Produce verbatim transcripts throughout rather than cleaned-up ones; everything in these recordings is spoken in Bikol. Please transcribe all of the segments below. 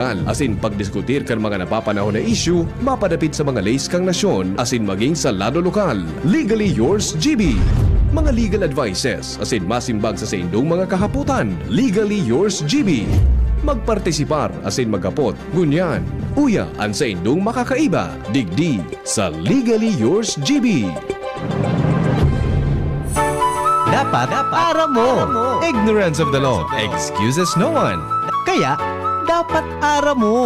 asin pagdiskutir kan mga napapanahon na isyu mapadapit sa mga leis kan nasyon asin magin sa lado lokal. Legally Yours G B. Mga legal advices asin masimbag sa saindong mga kahapotan. Legally Yours G B. Magpartisipar asin maghapot ngunyan. Uya an saindong makakaiba digdi sa Legally Yours G B. Dapat aram mo. Ignorance of the law excuses no one. Kaya, dapat aram mo.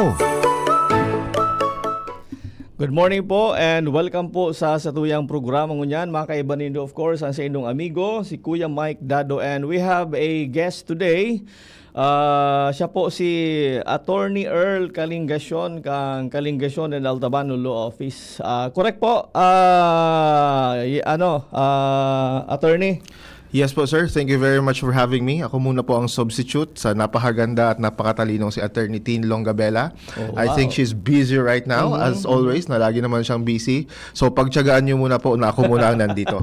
Good morning po and welcome po sa satuyang programa ngunyan, mga kaiba nindo, of course, ang sa inyong amigo, si Kuya Mike Dado, and we have a guest today. Ah, siya po si Attorney Earl Kalingasyon, kang Kalingasyon and Altabano Law Office. Ah, correct po, ah, y-, ano, ah, attorney? Yes po, sir. Thank you very much for having me. Ako muna po ang substitute sa napakaganda at napakatalinong si Attorney Tin Longabella. Oh, I think wow. She's busy right now, Mhm. as always, na lagi naman siyang busy. So, pagtiyagaan niyo muna po na ako muna ang nandito.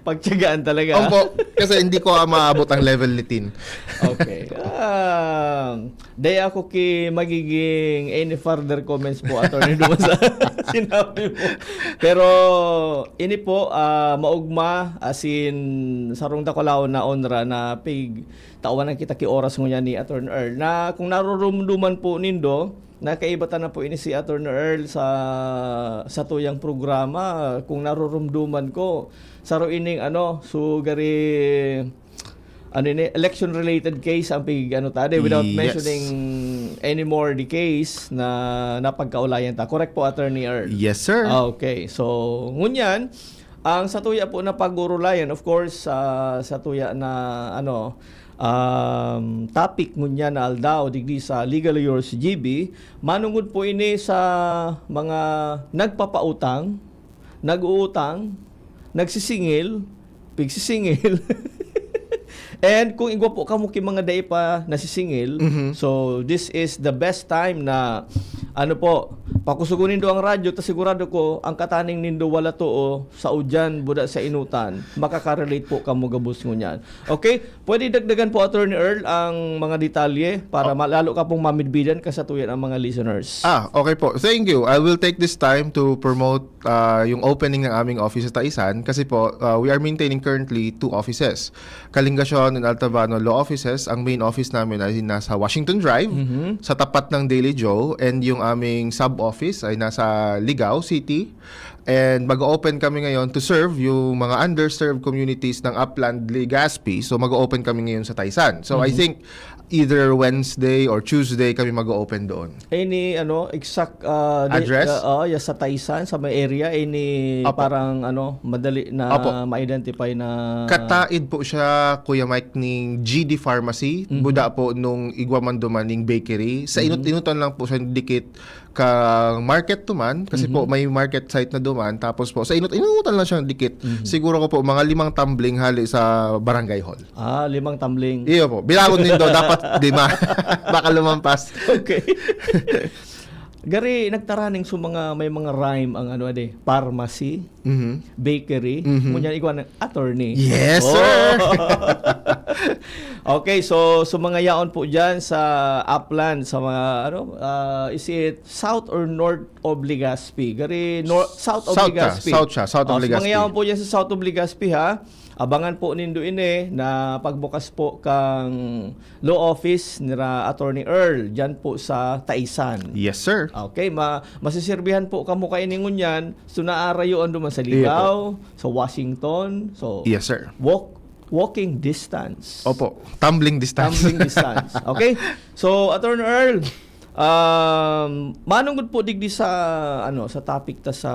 Pagtiyagaan talaga. Opo, kasi hindi ko, ah, maabot ang level ni Tin. Okay. Um, dai ako ki magiging any further comments po, Attorney, duman sa sinabi mo. Pero ini po, ah, maugma, as in, sarong dakulaon na onra na pig-, tawanan kita ki oras ngunyan ni Attorney Earl, na kung narurumduman po nindo, nakaiba ta na po ini si Attorney Earl sa, sa tuyang programa. Kung narurumduman ko, saro ining ano, so gari, ano ini, election-related case ang pig-, ano ta, de, without Yes. mentioning anymore the case na napagkaulayan ta. Correct po, Attorney Earl? Yes, sir. Ah, okay. So, ngunyan, ang satuya po na pag-urulayan, of course, ah, satuya na, ano, um, topic ngunyan na aldaw, digdi sa Legal Yours G B, manungod po ini sa mga nagpapautang, nag-uutang, nagsisingil, pigsisingil. And kung igwa po kamo ki mga dai pa nasisingil, Mhm. so this is the best time na, ano po, pakusugon nindo ang radyo, ta sigurado ko, ang kataning nindo wala too, sa udyan, buda sa inutan, makaka-relate po kamo gabos ngunyan. Okay? Pwede dagdagan po, Attorney Earl, ang mga detalye para Oh. ma-, lalo ka pong mamidbidan, kasatuyan ang mga listeners. Ah, okay po. Thank you. I will take this time to promote, ah, yung opening ng aming office sa Taisan kasi po, ah, we are maintaining currently two offices. Kalingasyon and Altabano Law Offices. Ang main office namin ay nasa Washington Drive, Mhm. sa tapat ng Daily Joe, and yung aming sub-office ay nasa Ligao City. And mag-open kami ngayon to serve yung mga underserved communities ng Upland, Legazpi. So mag-open kami ngayon sa Taisan. So I Mhm. think either Wednesday or Tuesday kami mag-open doon. Any, ano, exact, ah, di-, Address? ah, ah, ya sa Taisan, sa may area, any Apo. parang, ano, madali na Apo. ma-identify na Kataid po siya, Kuya Mike, ning G D Pharmacy. Mhm. Buda po nung igwa man duman ning bakery. Sa Mhm. inot-inotan lang po siya dikit ka market duman. Kasi po, Mhm. may market site na duman. Tapos po, sa inot-inotan lang siyang dikit. Mhm. Siguro ko po, mga limang tumbling hali sa barangay hall. Ah, limang tumbling. Iyo po. Bilangon nindo, dapat lima. Baka lumampas. Okay. Gari, nagtaraning sa mga, may mga rhyme ang ano, ade, pharmacy, Mhm. bakery, Mhm. ngunyan igwa ng attorney. Yes, Oh. sir. Okay, so, so mga yaon po dyan sa Upland, sa mga, ano, ah, is it south or north of Legazpi? Gari, nor-, south of South ka, Legazpi. south siya, south of Oh, so mga Legazpi. yaon po dyan sa south of Legazpi, ha? Abangan po nindo ini na pagbukas po kang law office nira Attorney Earl, dyan po sa Taisan. Yes, sir. Okay, ma-, masisirbihan po kamo kaini ngunyan. So, naarayo ang duman sa Iya po. Ligao, sa Washington. So, Yes, sir. walk-, walking distance. Opo, tumbling distance. Tumbling distance. Okay? So, Attorney Earl, um, manungod po digdi sa, ano, sa topic ta sa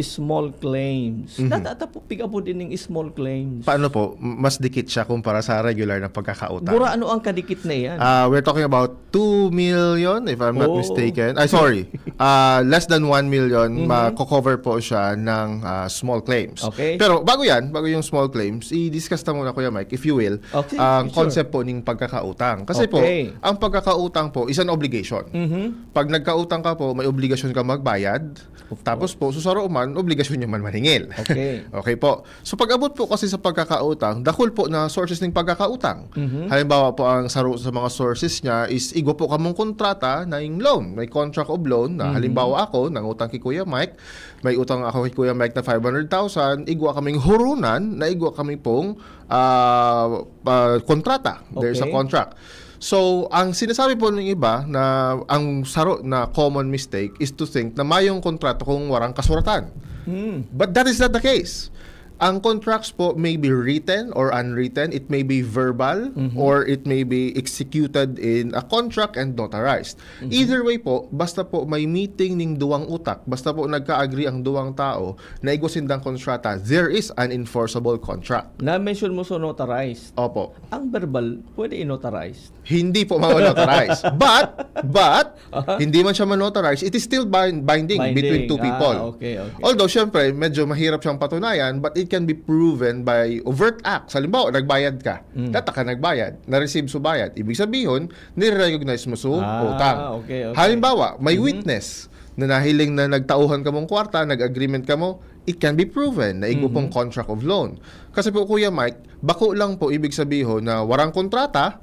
small claims. Mhm. Nata-, ata po, pig-abot ining small claims. Paano po? M-, mas dikit siya kumpara sa regular na pagkakautang. Gura, ano ang kadikit na iyan? Ah, we're talking about two million, if I'm not Oh. mistaken. Ay, sorry. Ah, less than one million, Mhm. mako-cover po siya ng, ah, small claims. Okay. Pero bago yan, bago yung small claims, i-discuss ta muna, Kuya Mike, if you will, Okay, ang sure. concept po ng pagkakautang. Kasi po, Okay. ang pagkakautang po is an obligation. Mhm. Pag nagkautang ka po, may obligasyon ka magbayad. Of Tapos course. po, so saro man, obligasyon niya man maningil. Okay. Okay po. So pag-abot po kasi sa pagkakautang, dakul po na sources ning pagkakautang. Mhm. Halimbawa po, ang saro sa mga sources niya is igwa po kamong kontrata na yung loan. May contract of loan na Mhm. halimbawa ako, nangutang kay Kuya Mike, may utang ako kay Kuya Mike na five hundred thousand, igwa kaming hurunan na igwa kami pong, ah, ah, kontrata. There's a Okay. contract. So, ang sinasabi po ng iba na ang saro na common mistake is to think na mayong kontrata kung warang kasuratan. Hmm. But that is not the case. Ang contracts po may be written or unwritten, it may be verbal, Mhm. or it may be executed in a contract and notarized. Mhm. Either way po, basta po may meeting ning duwang utak, basta po nagka-agree ang duwang tao na igwa sindang kontrata, there is an enforceable contract. Na-mention mo sa notarized. Opo. Ang verbal, pwede i-notarize? Hindi po ma-notarize. But, but, Aha. hindi man siya ma-notarize, it is still bind-, binding Binding. between two Ah, people. okay, okay. Although, syempre, medyo mahirap siyang patunayan, but it can be proven by overt acts. Halimbawa, nagbayad ka. Mm. Data ka nagbayad. Na-receive so bayad. Ibig sabihin, nire-recognize mo so Ah, utang. okay, okay. Halimbawa, may Mhm. witness na nahiling na nagtauhan ka mong kwarta, nag-agreement ka mo, it can be proven na igwa pong Mhm. contract of loan. Kasi po, Kuya Mike, bako lang po ibig sabihin na warang kontrata,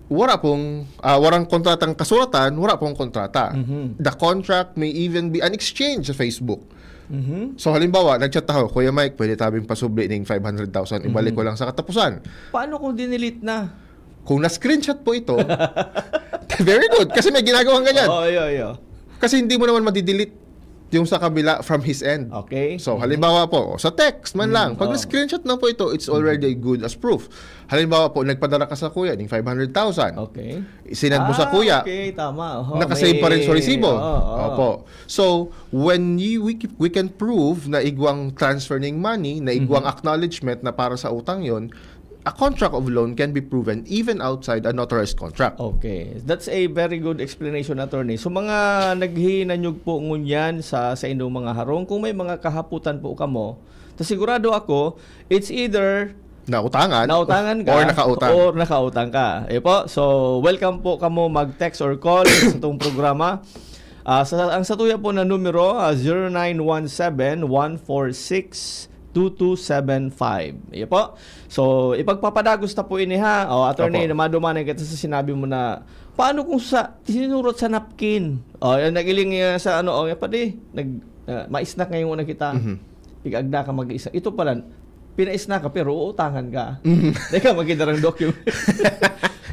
wala pong, ah, warang kontratang kasuratan, wala pong kontrata. Mhm. The contract may even be an exchange sa Facebook. Mhm. So, halimbawa, nag-chat ako, "Kuya Mike, pwede tabing pasubli ning five hundred thousand, ibalik Mhm. ko lang sa katapusan." Paano kung dinelete na? Kung na-screenshot po ito, very good, kasi may ginagawang ganyan. Oo, iyo, iyo. Kasi hindi mo naman madidelete yung sa kabila from his end. Okay. So, Mhm. halimbawa po, sa text man lang, Mhm, pag oo. na-screenshot na po ito, it's already Mhm. good as proof. Halimbawa po, nagpadala ka sa kuya ning five hundred thousand. Okay. Sinend mo sa Ah, kuya. okay, tama. Oho, Naka-save pa rin sa may resibo. Oo, oo. Opo. So, when you, we, we can prove na igwang transfer ning money, na igwang Mhm. acknowledgement na para sa utang yon, a contract of loan can be proven even outside a notarized contract. Okay. That's a very good explanation, attorney. So, mga naghinanyog po ngunyan sa, sa inyong mga harong, kung may mga kahaputan po kamo, ta sigurado ako, it's either Nautangan nautangan ka or nakautang. or nakautang ka. Eh po, so welcome po kamo mag-text or call sa itong programa. Ah, sa, ang satuya po na numero, ah, zero nine one seven, one four six, two two seven five. Iyo po. So, ipagpapadagos ta po ini, ha. O, attorney, Opo. na madumanan kita sa sinabi mo na, paano kung sa, sinurat sa napkin? O, yan, nag-iling, ah, sa ano, o, yan pa di, nag, ah, ma-snack ngayon na kita. Mhm. Pig-agda ka mag-isa. Ito pala, pina-snack ka, pero uutangan ka. Mhm. Teka, magkita ng document.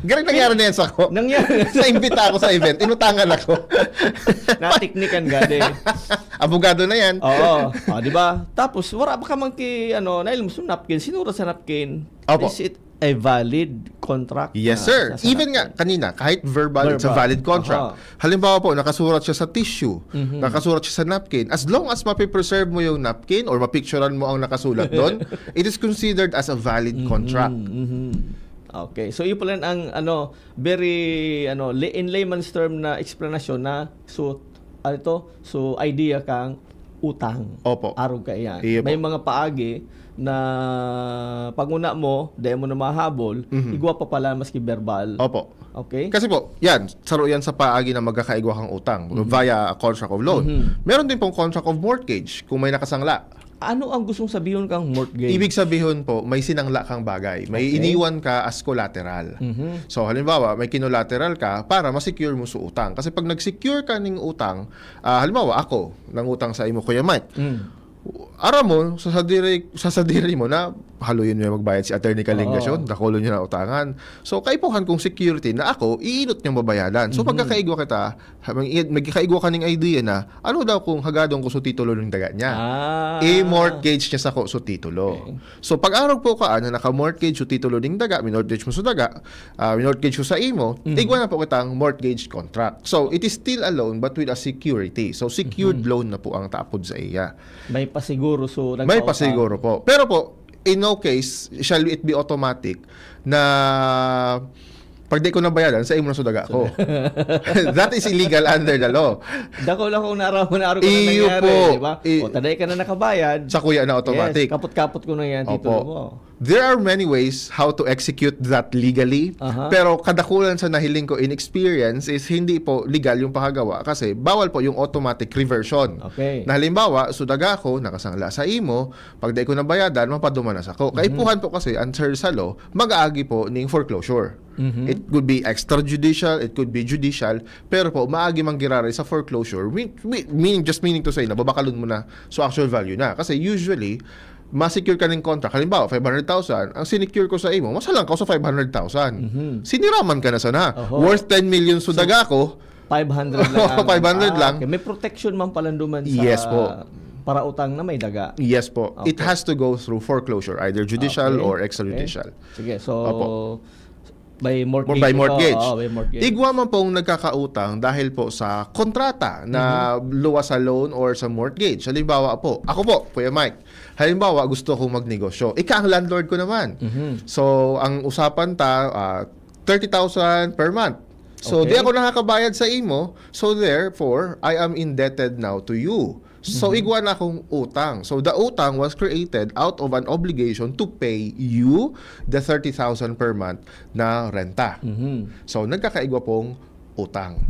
Ganun nangyari na yan sa ko. Nangyari. Naimbita ako sa event, inutangan ako. Natiknikan ka, di. Abogado na yan. Oo. Ah, di ba? Tapos, wala pa ka man ki, ano, nailmos yung napkin, sinurat sa napkin. Opo. Is it a valid contract Yes, na sir. sa Even nga, napkin? kanina, kahit verbal, it's a Verbal. valid contract. Aha. Halimbawa po, nakasurat siya sa tissue, Mhm. nakasurat siya sa napkin. As long as mapipreserve mo yung napkin or mapicturan mo ang nakasulat doon, it is considered as a valid Mhm, contract. mhm. Okay. So, yun pala ang, ano, very, ano, lay-, in layman's term na explanation na, so, ano to? So, idea kang utang. Opo. Arog ka iyan. Iyo po. May mga paagi na pag una mo, dai mo na mahabol, Mhm. igwa pa pala maski verbal. Opo. Okay? Kasi po, yan, saro yan sa paagi na magkakaigwa kang utang Mhm. via a contract of loan. Mhm. Meron din pong contract of mortgage kung may nakasangla. Ano ang gustong sabihon kang mortgage? Ibig sabihon po, may sinangla kang bagay. May Okay. iniwan ka as collateral. Mhm. So, halimbawa, may kinolateral ka para ma-secure mo sa utang. Kasi pag nag-secure ka ning utang, ah, halimbawa, ako, nangutang sa imo, Kuya Mike. Mm. Aram mo, sa sadiri, sa sadiri mo na, haluyon mo yung magbayad si Attorney Kalingasyon, Oo. dakolo niya na utangan. So, kaipuhan kong security na ako, iinot niyang babayadan. So, Mhm. magkakaigwa kita, ha, mag-, magkakaigwa ka ning idea na, ano daw kung hagadon ko sa titulo ng daga niya? Ah. I-mortgage niya sa ko sa titulo. Okay. So, pag arog po ka, ah, na naka-mortgage sa titulo ning daga, minortgage mo sa daga, ah, minortgage ko sa imo, Mhm. igwa na po kitang mortgage contract. So, it is still a loan but with a security. So, secured Mhm. loan na po ang tapod sa iya. May pasiguro, so, May nagpautang. pasiguro po. Pero po, in no case shall it be automatic na Pag di ko nabayadan, sa imo na sudaga ko. That is illegal under the law. Dakula kong naaraman na araw ka na Iyo nangyari, po. di ba? I- O, taday ka na nakabayad. Sa kuya na automatic. Yes, kapot-kapot ko na yan, titulo Opo. mo. There are many ways how to execute that legally. Aha. Pero kadakulan sa nahiling ko in experience is hindi po legal yung pahagawa kasi bawal po yung automatic reversion. Okay. Na halimbawa, sudaga ko, nakasangla sa imo, pag di ko nabayadan, mapaduman na sa ko. Kaipuhan po kasi, under sa law, mag-aagi po ning foreclosure. Mhm. It could be extrajudicial, it could be judicial, pero po, maagi man giraray sa foreclosure, mean, mean- meaning, just meaning to say, nababakalon mo na, so actual value na. Kasi usually, ma-secure ka ng contract. Halimbawa, five hundred thousand, ang sinecure ko sa imo, masalang ka sa five hundred thousand. Mhm. Siniraman ka na sana. Oho. Worth ten million sudaga ko, 500 lang. 500 Ah, lang. Okay. May protection man pala duman sa Yes po. para utang na may daga. Yes po. It Okay. has to go through foreclosure, either judicial Okay. or extrajudicial. Okay. Sige, so Opo. by Mor- mortgage. by ito, mortgage. Oo, by mortage. Igwa man pong nagkakautang dahil po sa kontrata na Mhm. luwas sa loan or sa mortgage. Halimbawa po, ako po, Kuya Mike, halimbawa gusto kong magnegosyo. Ika ang landlord ko naman. Mhm. So, ang usapan ta, ah, thirty thousand per month. So, Okay. di ako nakakabayad sa imo. So, therefore, I am indebted now to you. So, Mhm. igwa na akong utang. So, the utang was created out of an obligation to pay you the thirty thousand per month na renta. Mhm. So, nagkakaigwa pong utang.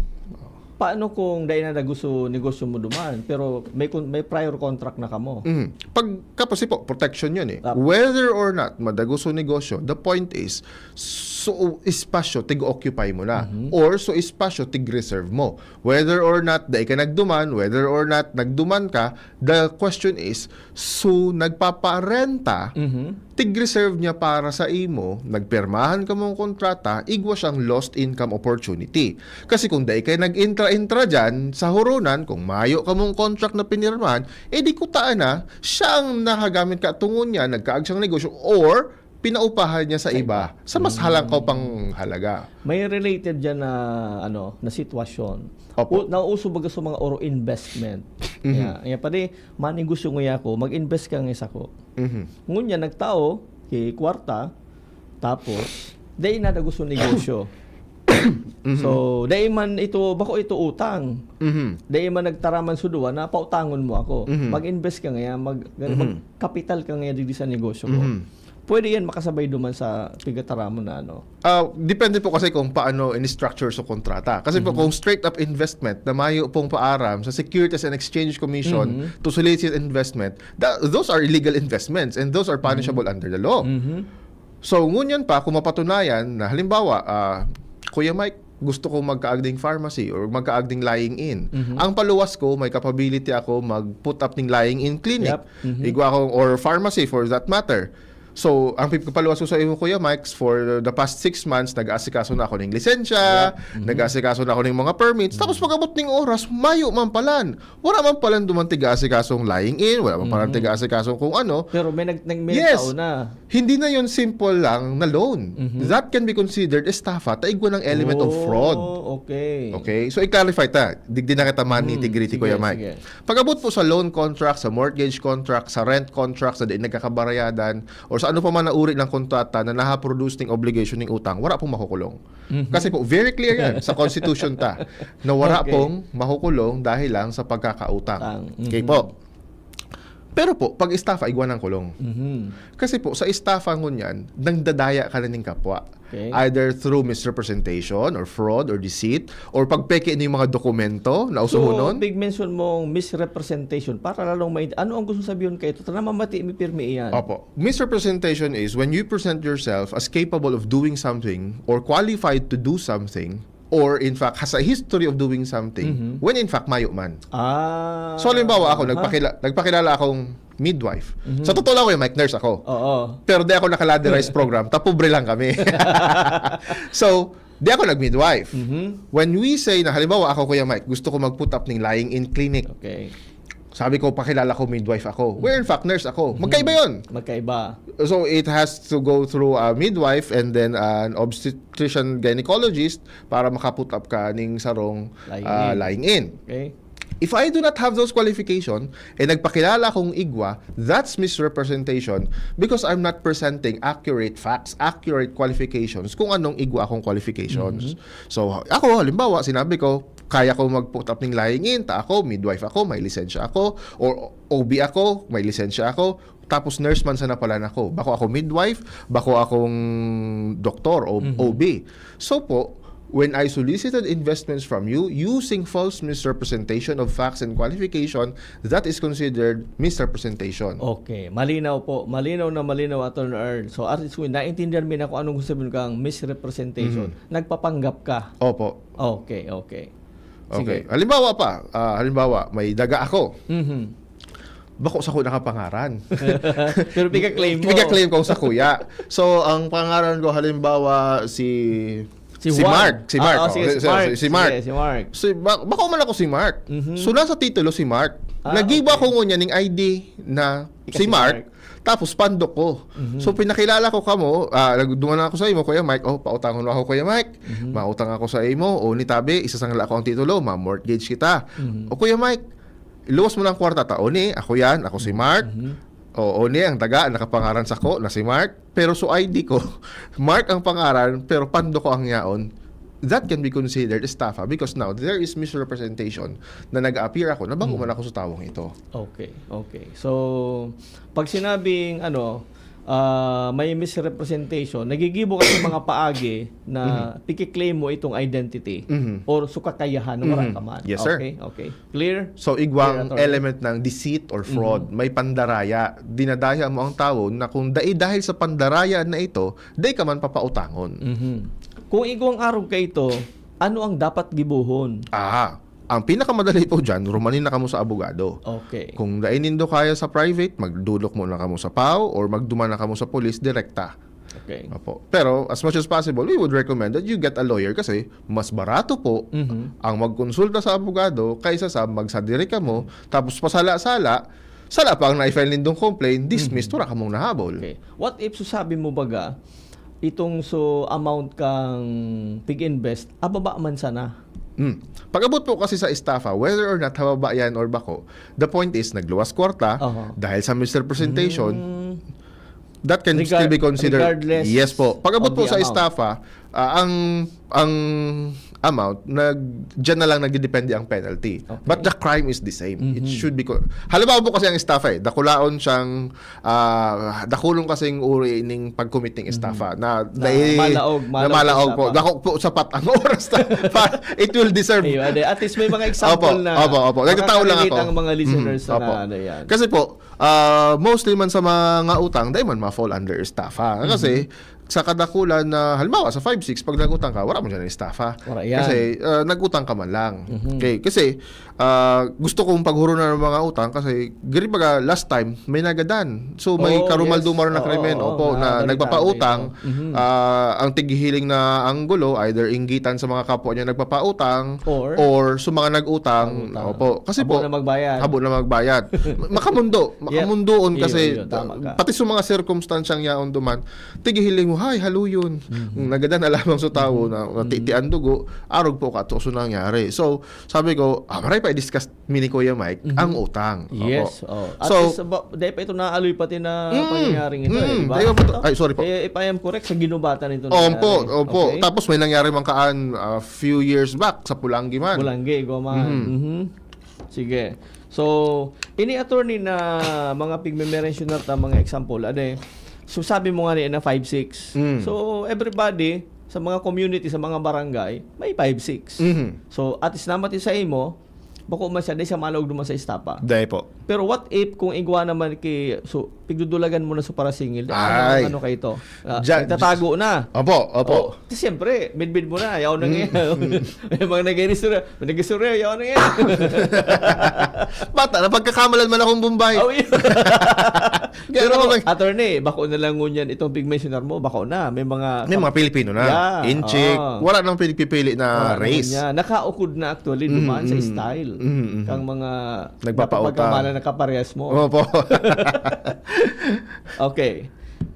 Paano kung dai na daguso negosyo mo duman, pero may kun- may prior contract na kamo? Mhm. Pag, kasi po, protection yun eh. Tap- Whether or not madaguso negosyo, the point is, so espasyo, tig-occupy mo na. Mhm. Or so espasyo, tig-reserve mo. Whether or not, dai ka nagduman, whether or not, nagduman ka, the question is, so nagpaparenta, Mhm. tig-reserve niya para sa imo, nagpirmahan ka mong kontrata, igwa siyang lost income opportunity. Kasi kung dai kayo nag-intra-intra dyan, sa huronan, kung mayo ka mong contract na pinirmahan, eh di kutaan na, siya ang nakagamit ka, tungon niya, nagkaag siyang negosyo, or pinaupahan niya sa, Sa iba, iba. sa mas Mm. halangkaw pang halaga. May related dyan na ano, na sitwasyon. Opo. U- nauso baga sa mga oro investment. Mhm. Kaya, kaya pwede, manegosyo nguya ako, mag-invest ka nga sa ko. Mhm. Ngunyan, nagtao, ki kwarta, tapos, dai na daguso negosyo. Mhm. So, dai man ito, bako ito utang. Mhm. Dai man nagtaraman sa duwa na pautangon mo ako. Mhm. Mag-invest ka ngayon, mag, Mhm. magkapital ka ngayon digdi sa negosyo ko. Mhm. Pwede yan makasabay duman sa pigataramon na ano. Ah, depende po kasi kung paano in-structure sa kontrata. Kasi po Mhm. kung straight up investment na mayo pong paaram sa Securities and Exchange Commission Mhm. to solicit investment, tha- those are illegal investments and those are punishable under the law. Mhm. So, ngunyan pa, kung mapatunayan na halimbawa, ah, Kuya Mike, gusto ko magkaag ning pharmacy or magkaag ning lying in. Mhm. Ang paluwas ko, may capability ako mag-put up ning lying in clinic. Yep. Mhm. Igwa akong, or pharmacy for that matter. So, ang pip- paluwas ko sa iyo, Kuya Mike, for the past six months, nag-aasikaso na ako ng lisensya, Yep. Mhm. nag-aasikaso na ako ng mga permits. Tapos pag-abot ng oras, mayo man palan. Wala man palan duman tiga-asikasong lying in, wala man palan Mhm. tiga-asikasong kung ano. Pero may nag, nag may Yes. nagtao na. Hindi na yon simple lang na loan. Mhm. That can be considered estafa, ta igwa ng element of fraud. Oh, okay. Okay? So, i-clarify ta. Digdi na kita man Hmm, nitty-gritty, sige, Kuya Mike. Sige. Pag-abot po sa loan contract, sa mortgage contract, sa rent contract, sa di nagkakabarayadan, or sa ano pa man na uri ng kontrata na nakaproduce ng obligation ng utang, wala pong makukulong. Mhm. Kasi po, very clear yan sa constitution ta, na wala Okay. pong makukulong dahil lang sa pagkakautang. Tang. Okay Mhm. po. Pero po, pag estafa, igwa ng kulong. Mhm. Kasi po, sa estafa ngunyan, nagdadaya ka na ning kapwa. Okay. Either through misrepresentation or fraud or deceit or pagpeke na yung mga dokumento na So, usuhonon. big mention mong misrepresentation para lalong may ano ang gusto sabihin kayo? Tana mamati mi pirmi iyan. Opo. Misrepresentation is when you present yourself as capable of doing something or qualified to do something or in fact has a history of doing something Mhm. when in fact mayo man. Ah. So halimbawa ako, Aha. nagpakila- nagpakilala akong midwife. Mhm. Sa totoo lang, Kuya Mike, nurse ako. Oo. Pero di ako naka-ladderized program, ta pobre lang kami. So, di ako nag-midwife. Mhm. When we say na, halimbawa ako, Kuya Mike, gusto ko mag-put up ng lying-in clinic. Okay. Sabi ko, pakilala ko, midwife ako. Where in fact, nurse ako. Mhm. Magkaiba yun. Magkaiba. So, it has to go through a midwife and then an obstetrician gynecologist para maka-put up ka ning sarong Lying ah, in. lying-in. Okay. If I do not have those qualification, eh nagpakilala akong igwa, that's misrepresentation because I'm not presenting accurate facts, accurate qualifications kung anong igwa akong qualifications. So, ako, halimbawa, sinabi ko, kaya ko mag-put up ng lying in, ta ako, midwife ako, may lisensya ako, or O B ako, may lisensya ako, tapos nurse man sana pala ako. Bako ako midwife, bako akong doktor o O B. So po, when I solicited investments from you using false misrepresentation of facts and qualification, that is considered misrepresentation. Okay, malinaw po. Malinaw na malinaw, Attorney Earl. So, at least, naintindihan mo na kung anong gusto mo kang misrepresentation. Nagpapanggap ka. Opo. Okay, okay. Okay. Sige. Halimbawa pa, ah, halimbawa, may daga ako. Mhm. Bako sa ko nakapangaran. Pero pika-claim mo. Pika-claim ko sa kuya. So, ang pangaran ko, halimbawa, si Si si Juan. Mark. Si Mark. Ah, ah, Oh, sige, si Mark. si Mark. Sige, si Mark. So, ba- bako man ako si Mark. Mhm. So, nasa titulo si Mark. Ah, Nagiba okay. ko ngunyan ning I D na Ika si si Mark, Mark. tapos pandok ko. Mhm. So, pinakilala ko kamo, ah, nagduman ako sa imo, Kuya Mike, oh, pautangon mo ako, Kuya Mike. Mhm. Mautang ako sa imo, o ni tabi, isasangla ko ang titulo, ma-mortgage kita. Mhm. O Kuya Mike, iluwas mo ng kwarta ta. O ni, ako yan, ako si Mark. Mhm. O, o ni, ang daga, nakapangaran sa ko na si Mark. Pero so I D ko, Mark ang pangaran, pero pandok ko ang yaon. That can be considered estafa because now there is misrepresentation na nag-appear ako na bako Mhm. man ako sa tawong ito. Okay, okay. So, pag sinabing ano, ah, may misrepresentation, nagigibo kasi mga paagi na pikiklaim mo itong identity Mhm. or so kakayahan na wala Mhm. ka man. Yes, sir. Okay, okay. Clear? So, igwang Clear, attorney. element ng deceit or fraud, may pandaraya. Dinadaya mo ang tawo na kung dai dahil sa pandaraya na ito, dai ka man papautangon. Mhm. Kung igwang arog ka ito, ano ang dapat gibohon? Ah, ang pinakamadali po dyan, rumani na kamo sa abogado. Okay. Kung dai nindo kaya sa private, magdulok muna kamo sa pao or magduman na kamo sa polis direkta. Okay. Opo. Pero as much as possible, we would recommend that you get a lawyer kasi mas barato po Mhm. ang magkonsulta sa abogado kaysa sa magsadiri kamo, tapos pasala-sala, sala pa ang na-file nindong complaint, dismissed, wala kamong nahabol. Okay. What if, so sabi mo baga, itong so amount kang pig-invest, ababa man sana? Hmm. Pag-abot po kasi sa estafa, whether or not hababa yan or bako, the point is, nagluwas kwarta Aha. dahil sa misrepresentation, Hmm. that can Regar- still be considered. regardless Yes po. Pag-abot of po the sa amount. estafa, ah, ang ang amount, nag, dyan na lang nagdidepende ang penalty. Okay. But the crime is the same. It Mhm. should be co- Halimbawa po kasi ang estafa eh, dakulaon siyang, ah, dakulon kasing uri ning pag-commit ning estafa na, Na malaog, na malaog malaog sa po. estafa. Dako po sapat ang oras na pa, it will deserve. Ayun, ade. At least may mga example Opo, na opo, opo. Nagtatao lang makaka-relate ako. ang mga listeners Mhm, na opo. ano yan. Kasi po, ah, mostly man sa mga utang, dahil man ma-fall under estafa. Kasi, Mhm. sa kadakulan na, halimbawa, sa five six, pag nag-utang ka, wala mo dyan estafa. Wala yan. Kasi, ah, nag-utang ka man lang. Mhm. Okay, kasi, ah, gusto kong paghurunan ng mga utang kasi, giri baga, last time, may nagadan. So, may Oo, karumal yes. dumaron na Oo, krimen. oo, Opo, na nabalitaan nagpapautang, ko ito. Mhm. ah, ang tighihiling na anggulo, either inggitan sa mga kapwa niya nagpapautang, Or or sa mga nag-utang. Utang. Opo. Kasi Habo po, na magbayad. habo na magbayad. Makamundo. Makamundoon Iyo, kasi, iyo, tama ka. pati sa mga circumstance ang yaon duman, tighihiling mo, hay, haluyon. Mhm. Nagadan na lamang sa tao na natitian dugo, arog po ka, to, so nangyari. So, sabi ko, ah, maray pa i-discuss mi ni Kuya Mike, Mhm. ang utang. Opo. Yes. Oh. At So, least, ba, dahil pa ito naaaloy pati na Mm, pangyayaring ito, eh, mm, di ba? tayo po to. Ay, sorry po. Eh, ipayam correct sa ginubatan ito Opo, nangyari. opo. Okay? Tapos may nangyari man kaan a few years back sa Polangui man. Polangui, Goma. Mhm. Mhm. Sige. So, ini attorney na mga pigme-mention na mga example, ano eh, so sabi mo nga ni na five six. Mm. So, everybody, sa mga community, sa mga barangay, may five six. Mhm. So, at least naman sa imo, bako man siya, di siya malaog duman sa estafa. Dahil po. Pero what if kung igwa naman ki, so, pigdudulagan mo na sa parasingil, Ay. ano, ano kayo ito? Ah, Diyan- nagtatago na. Opo, opo. Oh, siyempre, midbid mo na, yaw na ngayon. May mga nag-iistorya, may nag-iistorya, yaw na ngayon. Bata, napagkakamalan man akong Bombay. Oh, yeah. Kaya Pero, ako mag- attorney, bako na lang ngunyan itong pig-mentionar mo, bako na. May mga May mga Pilipino na. Yeah, Inchik. oo. Wala nang pinipili na Wala na race. ngunyan. Nakaukod na actually Mm, duman sa mm. style. Mm, mm. Kang mga Nagpapautang. napapagkamalan na kapares mo. Opo. Okay.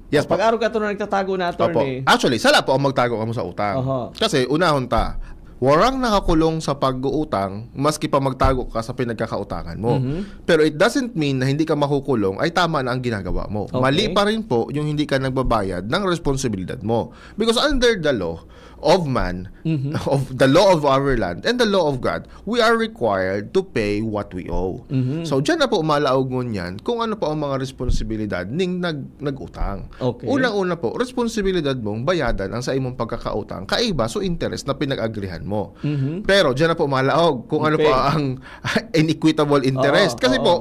Yes po. Pag-arog ka ito na nagtatago na, Opo. attorney. Actually, sala po ang magtago kamo sa utang. Oho. Kasi unahon ta, Warang nakakulong sa pag-uutang maski pa magtago ka sa pinagkakautangan mo. Mhm. Pero it doesn't mean na hindi ka makukulong ay tama na ang ginagawa mo. Okay. Mali pa rin po yung hindi ka nagbabayad ng responsibilidad mo. Because under the law of man, Mhm. of the law of our land and the law of God, we are required to pay what we owe. Mhm. So, dyan na po malaog ngunyan kung ano po ang mga responsibilidad ning nag, nag-utang. Okay. Unang-una po, responsibilidad mong bayadan ang sa imong pagkakautang kaiba so interest na pinag-agrihan mo. Mhm. Pero dyan na po malaog kung ano Okay. po ang inequitable interest. Oo, Kasi oo. po,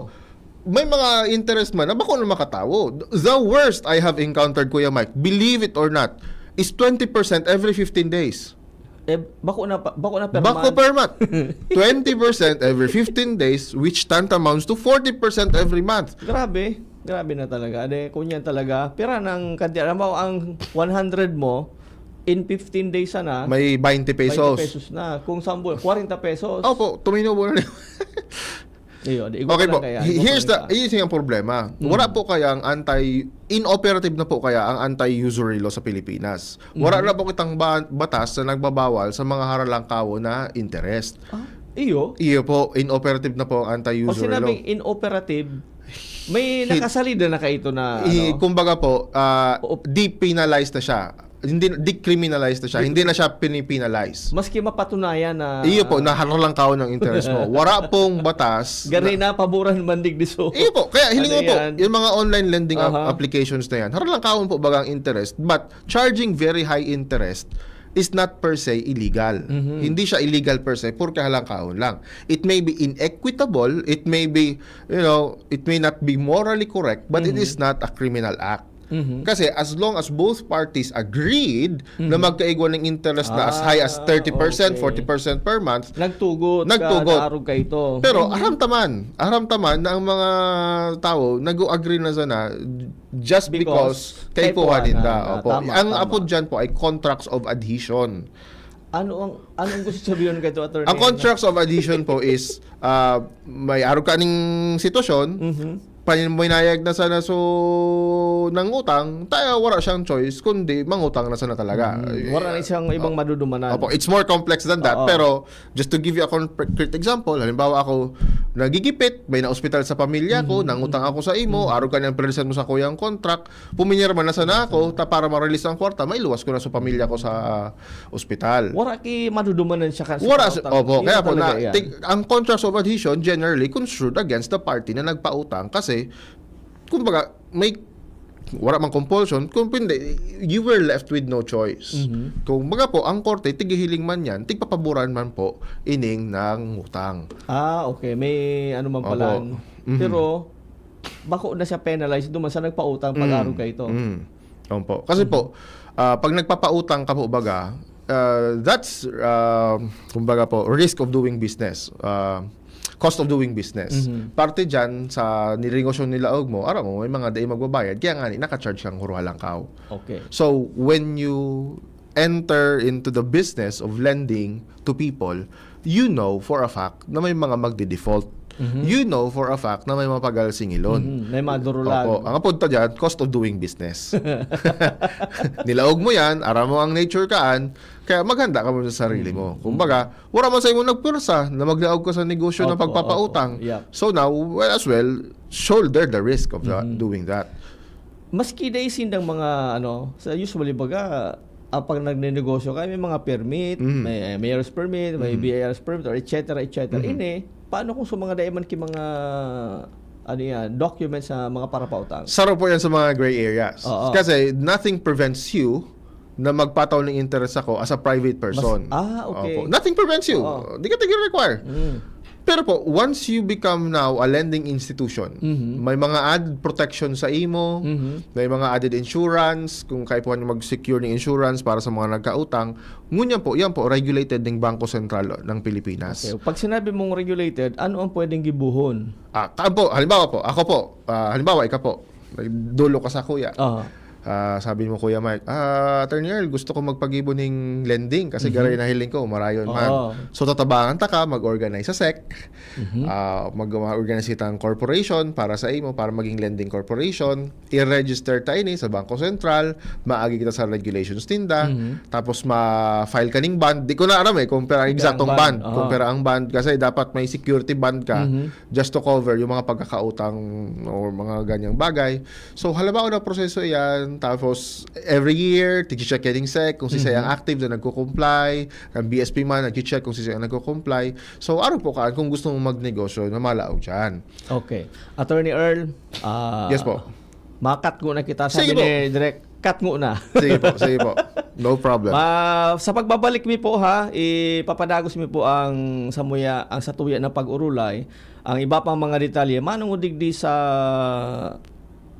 may mga interest man na bako na makatawo. The worst I have encountered, Kuya Mike, believe it or not, is twenty percent every fifteen days. Eh, bako na, pa- bako na per Bako month. per month. Twenty percent every fifteen days, which tantamounts to forty percent every month. Grabe. Grabe na talaga. Ade, kung yan talaga, pira ng kanti. Alam mo, ang one hundred mo, in fifteen days sana, May twenty pesos. twenty pesos na. Kung sambo, forty pesos. Opo, tuminubo na. Iyo, di, igwa Okay pa lang po. kaya, He- igwa pa Here's lang the, kaya. here's yung problema. Mm. Wala po kaya ang anti, inoperative na po kaya ang anti-usury law sa Pilipinas. Wala Mhm. na po kitang ba- batas na nagbabawal sa mga haralangkaw na interest. Ah, iyo. Iyo po, inoperative na po ang Pag anti-usury law. Sinabing inoperative, may Hi- nakasalida na kaito na, I- ano? Kumbaga po, ah, Oo. depenalized na siya. Hindi, decriminalized na siya. Hindi na siya pinipenalize. Maski mapatunayan na Iyo po, na haralangkaw ng interest mo. Wala pong batas. Gari na- na, paboran man digdi so. Iyo po, kaya hiling Ano mo po, yan? yung mga online lending ap- Aha. applications na yan, haralangkawon po baga ang interest, but charging very high interest is not per se illegal. Mhm. Hindi siya illegal per se, purke halangkawon lang. It may be inequitable, it may be, you know, it may not be morally correct, but it Mhm. is not a criminal act. Mhm. Kasi as long as both parties agreed na Mhm. magkaigwa ng interest na as Ah, high as thirty percent, okay. forty percent per month, Nagtugot, Nagtugot. ka, naarog ka ito. Pero Mhm. aram taman, aram taman na ang mga tao nag-agree na sana just because, Because kaipuhan kaipuhan ninda. na, Opo. tama, Ang tama. apod dyan po ay contracts of adhesion. Ano ang anong gusto sabihin kay ito, attorney? Ang contracts of adhesion po is ah, may arog ka ning sitwasyon, Mhm. paninayag na sana so nangutang, tayo wala siyang choice kundi mangutang na sana talaga. Mm, wala na siyang ibang Oh. madudumanan. Opo, it's more complex than that. Oo. Pero just to give you a concrete example, halimbawa ako nagigipit, may na-ospital sa pamilya ko, Mhm. nangutang ako sa imo, Mhm. arog ka niyang present mo sa kuyang contract, puminyerma na sana ako ta para ma-release ang kwarta, mailuwas ko na sa pamilya ko sa ospital. Wala ki madudumanan siya kasi Wala, pautang. opo, Yun kaya po, talaga na, yan. tig- ang contracts of adhesion generally construed against the party na nagpautang kasi, kumbaga, may, wala mang compulsion, kung hindi, you were left with no choice. Mhm. Kung baga po, ang korte, tigihiling man yan, tigpapaboran man po ining nangutang. Ah, okay. May ano man Opo. pala. Mhm. Pero, bako na siya penalized duman sa nagpautang Mm. pag-arog ka ito. Mm. Opo. Kasi po, ah, pag nagpapautang ka po baga, ah, that's, ah, kumbaga po, risk of doing business. Ah, cost of doing business. Mhm. Parte dyan sa ninegosyo nila og mo, aram mo, may mga dai magbabayad, kaya nga ni, naka-charge kang haralangkaw. Okay. So, when you enter into the business of lending to people, you know for a fact na may mga magde-default. Mhm. You know for a fact na may mapagal singilon. Mhm. May madurulag. Opo. Ang apunta dyan, cost of doing business. Nilaog mo yan, aram mo ang nature kaan, kaya maghanda ka mo sa sarili mo. Mhm. Kumbaga, wala man sa imo nagpwersa na maglaog ka sa negosyo na Opo, pagpapautang. opo. Yep. So now, well, as well, shoulder the risk of that, Mhm. doing that. Maski dai sindang mga, ano, sa usually baga, ah, pag nagnenegosyo ka, may mga permit, Mhm. may, eh, mayor's permit, may Mhm. B I R's permit, or et cetera, et cetera. Mhm. Ini, paano kung sa mga dai man ki mga, ano yan, documents sa mga parapautang? Saro po yan sa mga gray areas. Oo. Kasi nothing prevents you na magpataw ng interest ako as a private person. Mas- ah, okay. Opo. Nothing prevents you. Oo. Di ka tig-require. Mm. Pero po, once you become now a lending institution, Mhm. may mga added protection sa imo, Mhm. may mga added insurance, kung kaipuhan mo mag-secure ng insurance para sa mga nagkautang, ngunyan po, yan po, regulated ng Bangko Sentral ng Pilipinas. Okay. Pag sinabi mong regulated, ano ang pwedeng gibuhon? Ah, taan po, halimbawa po, ako po, ah, halimbawa, ikaw po, nagdulo ka sa kuya. Aha. Ah, sabi mo, Kuya Mike, "Ah, Attorney Earl, gusto ko magpagibo ning lending kasi Mhm. garo nahiling ko, marayon man." Oo. So, tatabangan ta ka, mag-organize sa sec, Mhm. ah, mag-, mag-organize kitang corporation para sa imo, para maging lending corporation. I-register ta ini sa Bangko Sentral, maagi kita sa regulations ninda, Mhm. tapos ma-file ka ning bond. Di ko na aram eh kung pera ang Pera ang eksaktong bond. bond, Oo. kung pera ang bond, kasi dapat may security bond ka Mhm. just to cover yung mga pagkakautang or mga ganyang bagay. So, halimbawa na proseso yan, tapos every year, tigi-check yan yung sec, kung si Mhm. ang active na nagko-comply, ang B S P man, nag-check kung si ang nagko-comply. So, araw po kaan, kung gusto mong magnegosyo, na malaog dyan. Okay. Attorney Earl, ah, Yes po. makat ko na kita, sabi Sige po. ni Direk, cut mo na. Sige po, sige po. No problem. Ma-, sa pagbabalik mi po ha, ipapadagos mi po ang samuya, ang satuya na pag-urulay, ang iba pang mga detalye, manungod digdi sa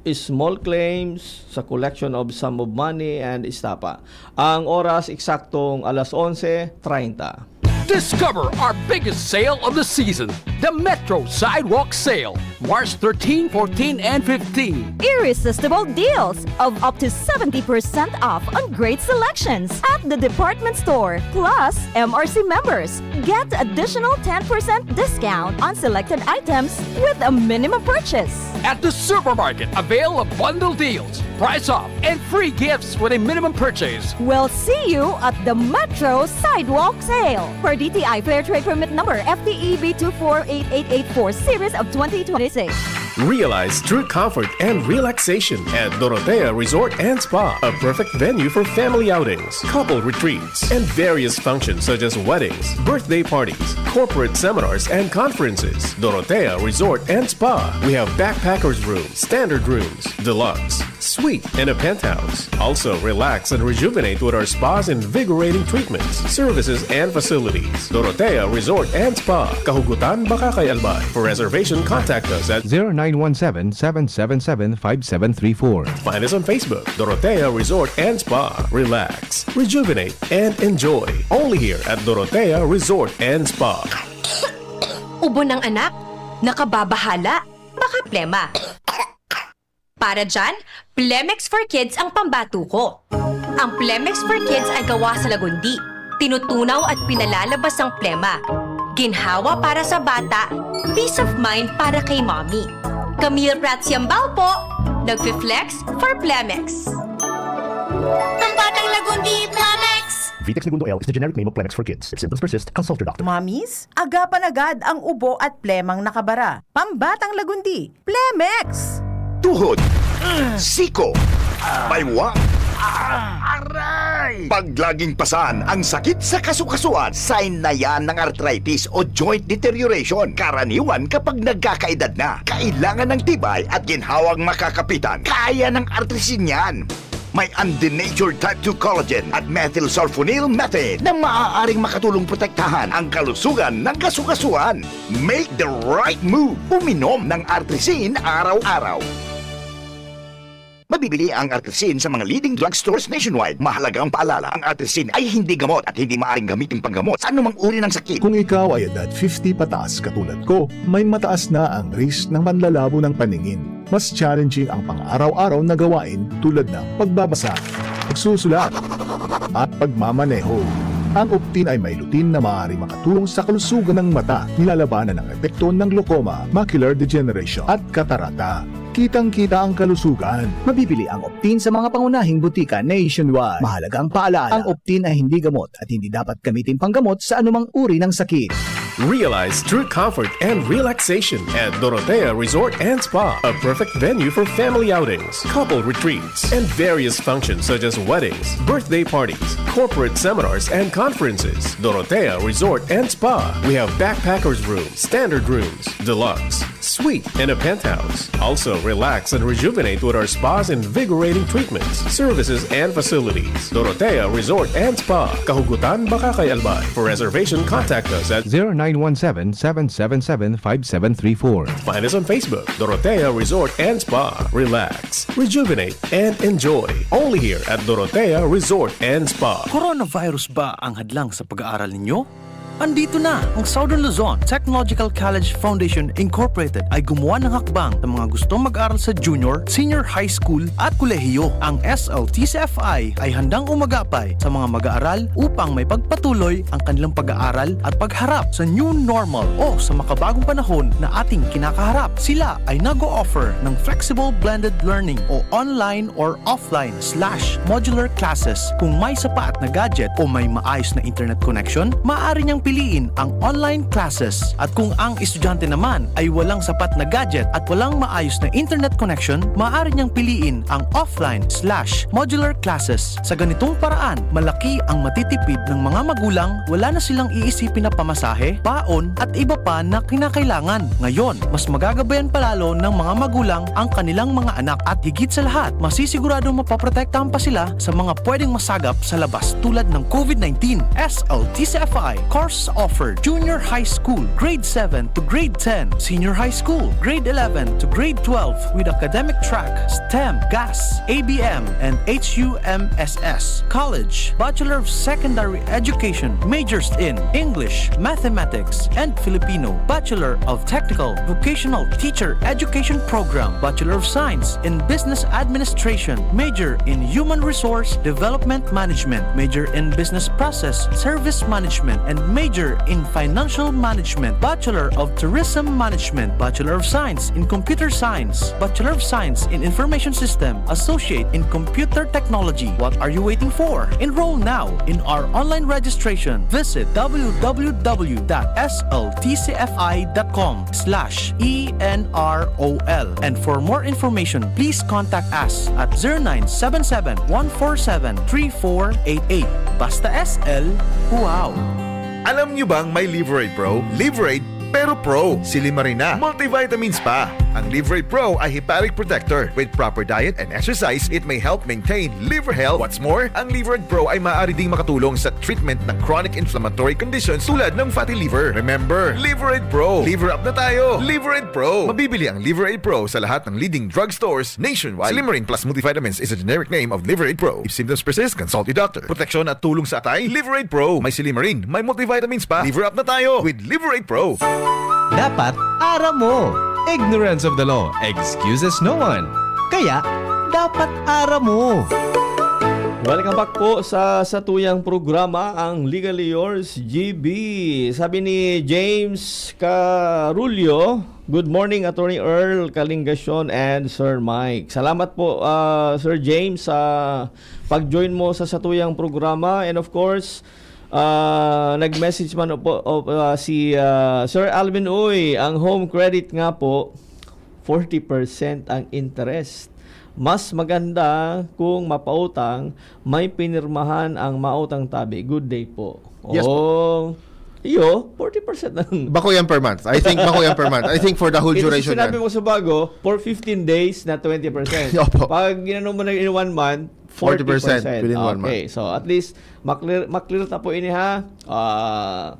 small claims, sa collection of sum of money and estafa. Ang oras eksaktong alas onse treinta. Discover our biggest sale of the season, the Metro Sidewalk Sale, March thirteen, fourteen, and fifteen. Irresistible deals of up to seventy percent off on great selections at the department store, plus M R C members. Get additional ten percent discount on selected items with a minimum purchase. At the supermarket, avail of bundle deals, price off, and free gifts with a minimum purchase. We'll see you at the Metro Sidewalk Sale for D T I Fair Trade Permit number F T E B two four eight eight eight four series of twenty twenty-six. Realize true comfort and relaxation at Dorotea Resort and Spa, a perfect venue for family outings, couple retreats, and various functions such as weddings, birthday parties, corporate seminars, and conferences. Dorotea Resort and Spa. We have backpackers room, standard rooms, deluxe, suite, and a penthouse. Also, relax and rejuvenate with our spa's invigorating treatments, services, and facilities. Dorotea Resort and Spa, Kahugutan, Bacacay, Albay. For reservation, contact us at zero nine one seven, seven seven seven, five seven three four. Find us on Facebook, Dorotea Resort and Spa. Relax, rejuvenate, and enjoy. Only here at Dorotea Resort and Spa. Ubo ng anak, nakababahala, baka plema. Para dyan, Plemex for Kids ang pambato ko. Ang Plemex for Kids ay gawa sa lagundi, tinutunaw at pinalalabas ang plema. Ginhawa para sa bata, peace of mind para kay mommy. Camille Prats Yambao po, nagfi-flex for Plemex. Pambatang lagundi, Plemex! Vitex Negundo L is the generic name of Plemex for Kids. If symptoms persist, consult your doctor. Mamis, agapan agad ang ubo at plemang nakabara. Pambatang lagundi, Plemex! Tuhod, siko, baywang, aray! Pag laging pasan ang sakit sa kasukasuan, sign na yan ng arthritis o joint deterioration. Karaniwan kapag nagkakaedad na, kailangan ng tibay at ginhawang makakapitan. Kaya ng Artrisin yan. May undenatured type two collagen at methylsulfonyl methane na maaaring makatulong protektahan ang kalusugan ng kasukasuan. Make the right move. Uminom ng Artrisin araw-araw. Mabibili ang Artrisin sa mga leading drugstores nationwide. Mahalagang paalala, ang Artrisin ay hindi gamot at hindi maaaring gamitin panggamot sa anumang uri ng sakit. Kung ikaw ay edad fifty pataas katulad ko, may mataas na ang risk ng panlalabo ng paningin. Mas challenging ang pang-araw-araw na gawain tulad ng pagbabasa, pagsusulat, at pagmamaneho. Ang Optin ay may lutein na maaaring makatulong sa kalusugan ng mata, nilalabanan ang epekto ng glaucoma, macular degeneration, at katarata. Kitang-kita ang kalusugan. Mabibili ang Optin sa mga pangunahing butika nationwide. Mahalagang paalala, ang Optin ay hindi gamot at hindi dapat gamitin panggamot sa anumang uri ng sakit. Realize true comfort and relaxation at Dorotea Resort and Spa, a perfect venue for family outings, couple retreats, and various functions such as weddings, birthday parties, corporate seminars, and conferences. Dorotea Resort and Spa. We have backpackers room, standard rooms, deluxe, suite, and a penthouse. Also, relax and rejuvenate with our spa's invigorating treatments, services, and facilities. Dorotea Resort and Spa, Kahugutan, Bacacay, Albay. For reservation, contact us at zero nine one seven, seven seven seven, five seven three four. Find us on Facebook, Dorotea Resort and Spa. Relax, rejuvenate, and enjoy. Only here at Dorotea Resort and Spa. Coronavirus ba ang hadlang sa pag-aaral ninyo? Andito na ang Southern Luzon Technological College Foundation Incorporated ay gumawa ng hakbang sa mga gustong mag-aral sa junior, senior high school at kolehiyo. Ang S L T C F I ay handang umagapay sa mga mag-aaral upang may pagpatuloy ang kanilang pag-aaral at pagharap sa new normal o sa makabagong panahon na ating kinakaharap. Sila ay nag-o-offer ng flexible blended learning o online or offline slash modular classes. Kung may sapat na gadget o may maayos na internet connection, maaari niyang piliin ang online classes. At kung ang estudyante naman ay walang sapat na gadget at walang maayos na internet connection, maaari niyang piliin ang offline slash modular classes. Sa ganitong paraan, malaki ang matitipid ng mga magulang, wala na silang iisipin na pamasahe, baon, at iba pa na kinakailangan. Ngayon, mas magagabayan pa lalo ng mga magulang ang kanilang mga anak at higit sa lahat, masisiguradong mapoprotektahan pa sila sa mga pwedeng masagap sa labas tulad ng COVID nineteen. S L T C F I course offered: junior high school, grade seven to grade ten, senior high school, grade eleven to grade twelve, with academic track, STEM, GAS, A B M, and H U M S S. College, Bachelor of Secondary Education, majors in English, Mathematics, and Filipino, Bachelor of Technical Vocational Teacher Education Program, Bachelor of Science in Business Administration, major in Human Resource Development Management, major in Business Process Service Management, and major in Financial Management, Bachelor of Tourism Management, Bachelor of Science in Computer Science, Bachelor of Science in Information System, Associate in Computer Technology. What are you waiting for? Enroll now in our online registration. Visit w w w dot s l t c f i dot com slash e n r o l. And for more information, please contact us at zero nine seven seven, one four seven, three four eight eight. Basta S L, wow! Alam nyo bang may Liverade Pro? Liverade, pero Pro. Silimarin na. Multivitamins pa. Ang Liverade Pro ay hepatic protector. With proper diet and exercise, it may help maintain liver health. What's more, ang Liverade Pro ay maaari ding makatulong sa treatment ng chronic inflammatory conditions tulad ng fatty liver. Remember, Liverade Pro. Liver up na tayo. Liverade Pro. Mabibili ang Liverade Pro sa lahat ng leading drugstores nationwide. Silimarin Plus Multivitamins is a generic name of Liverade Pro. If symptoms persist, consult your doctor. Proteksyon at tulong sa atay, Liverade Pro. May silimarin, may multivitamins pa. Liver up na tayo with Liverade Pro. Dapat aram mo. Ignorance of the law excuses no one. Kaya, dapat aram mo. Welcome back po sa satuyang programa, ang Legally Yours, G B. Sabi ni James Carullo, "Good morning, Attorney Earl, Kalingasyon, and Sir Mike." Salamat po, ah, Sir James, sa pag-join mo sa satuyang programa. And of course, ah, nag-message man po, o, ah, si, ah, Sir Alvin Uy, ang home credit nga po, forty percent ang interest. Mas maganda kung mapautang, may pinirmahan ang mautang tabi. Good day po. Yes po. Oh, iyo, forty percent lang. Bako yan per month. I think bako yan per month. I think for the whole Ito duration sinabi yan. Mo sa bago, for fifteen days na twenty percent. Opo. Pag ginano mo na in one month, forty percent. Forty percent within one month. Okay, so at least maklear, maklear ta po ini, ha. Ah,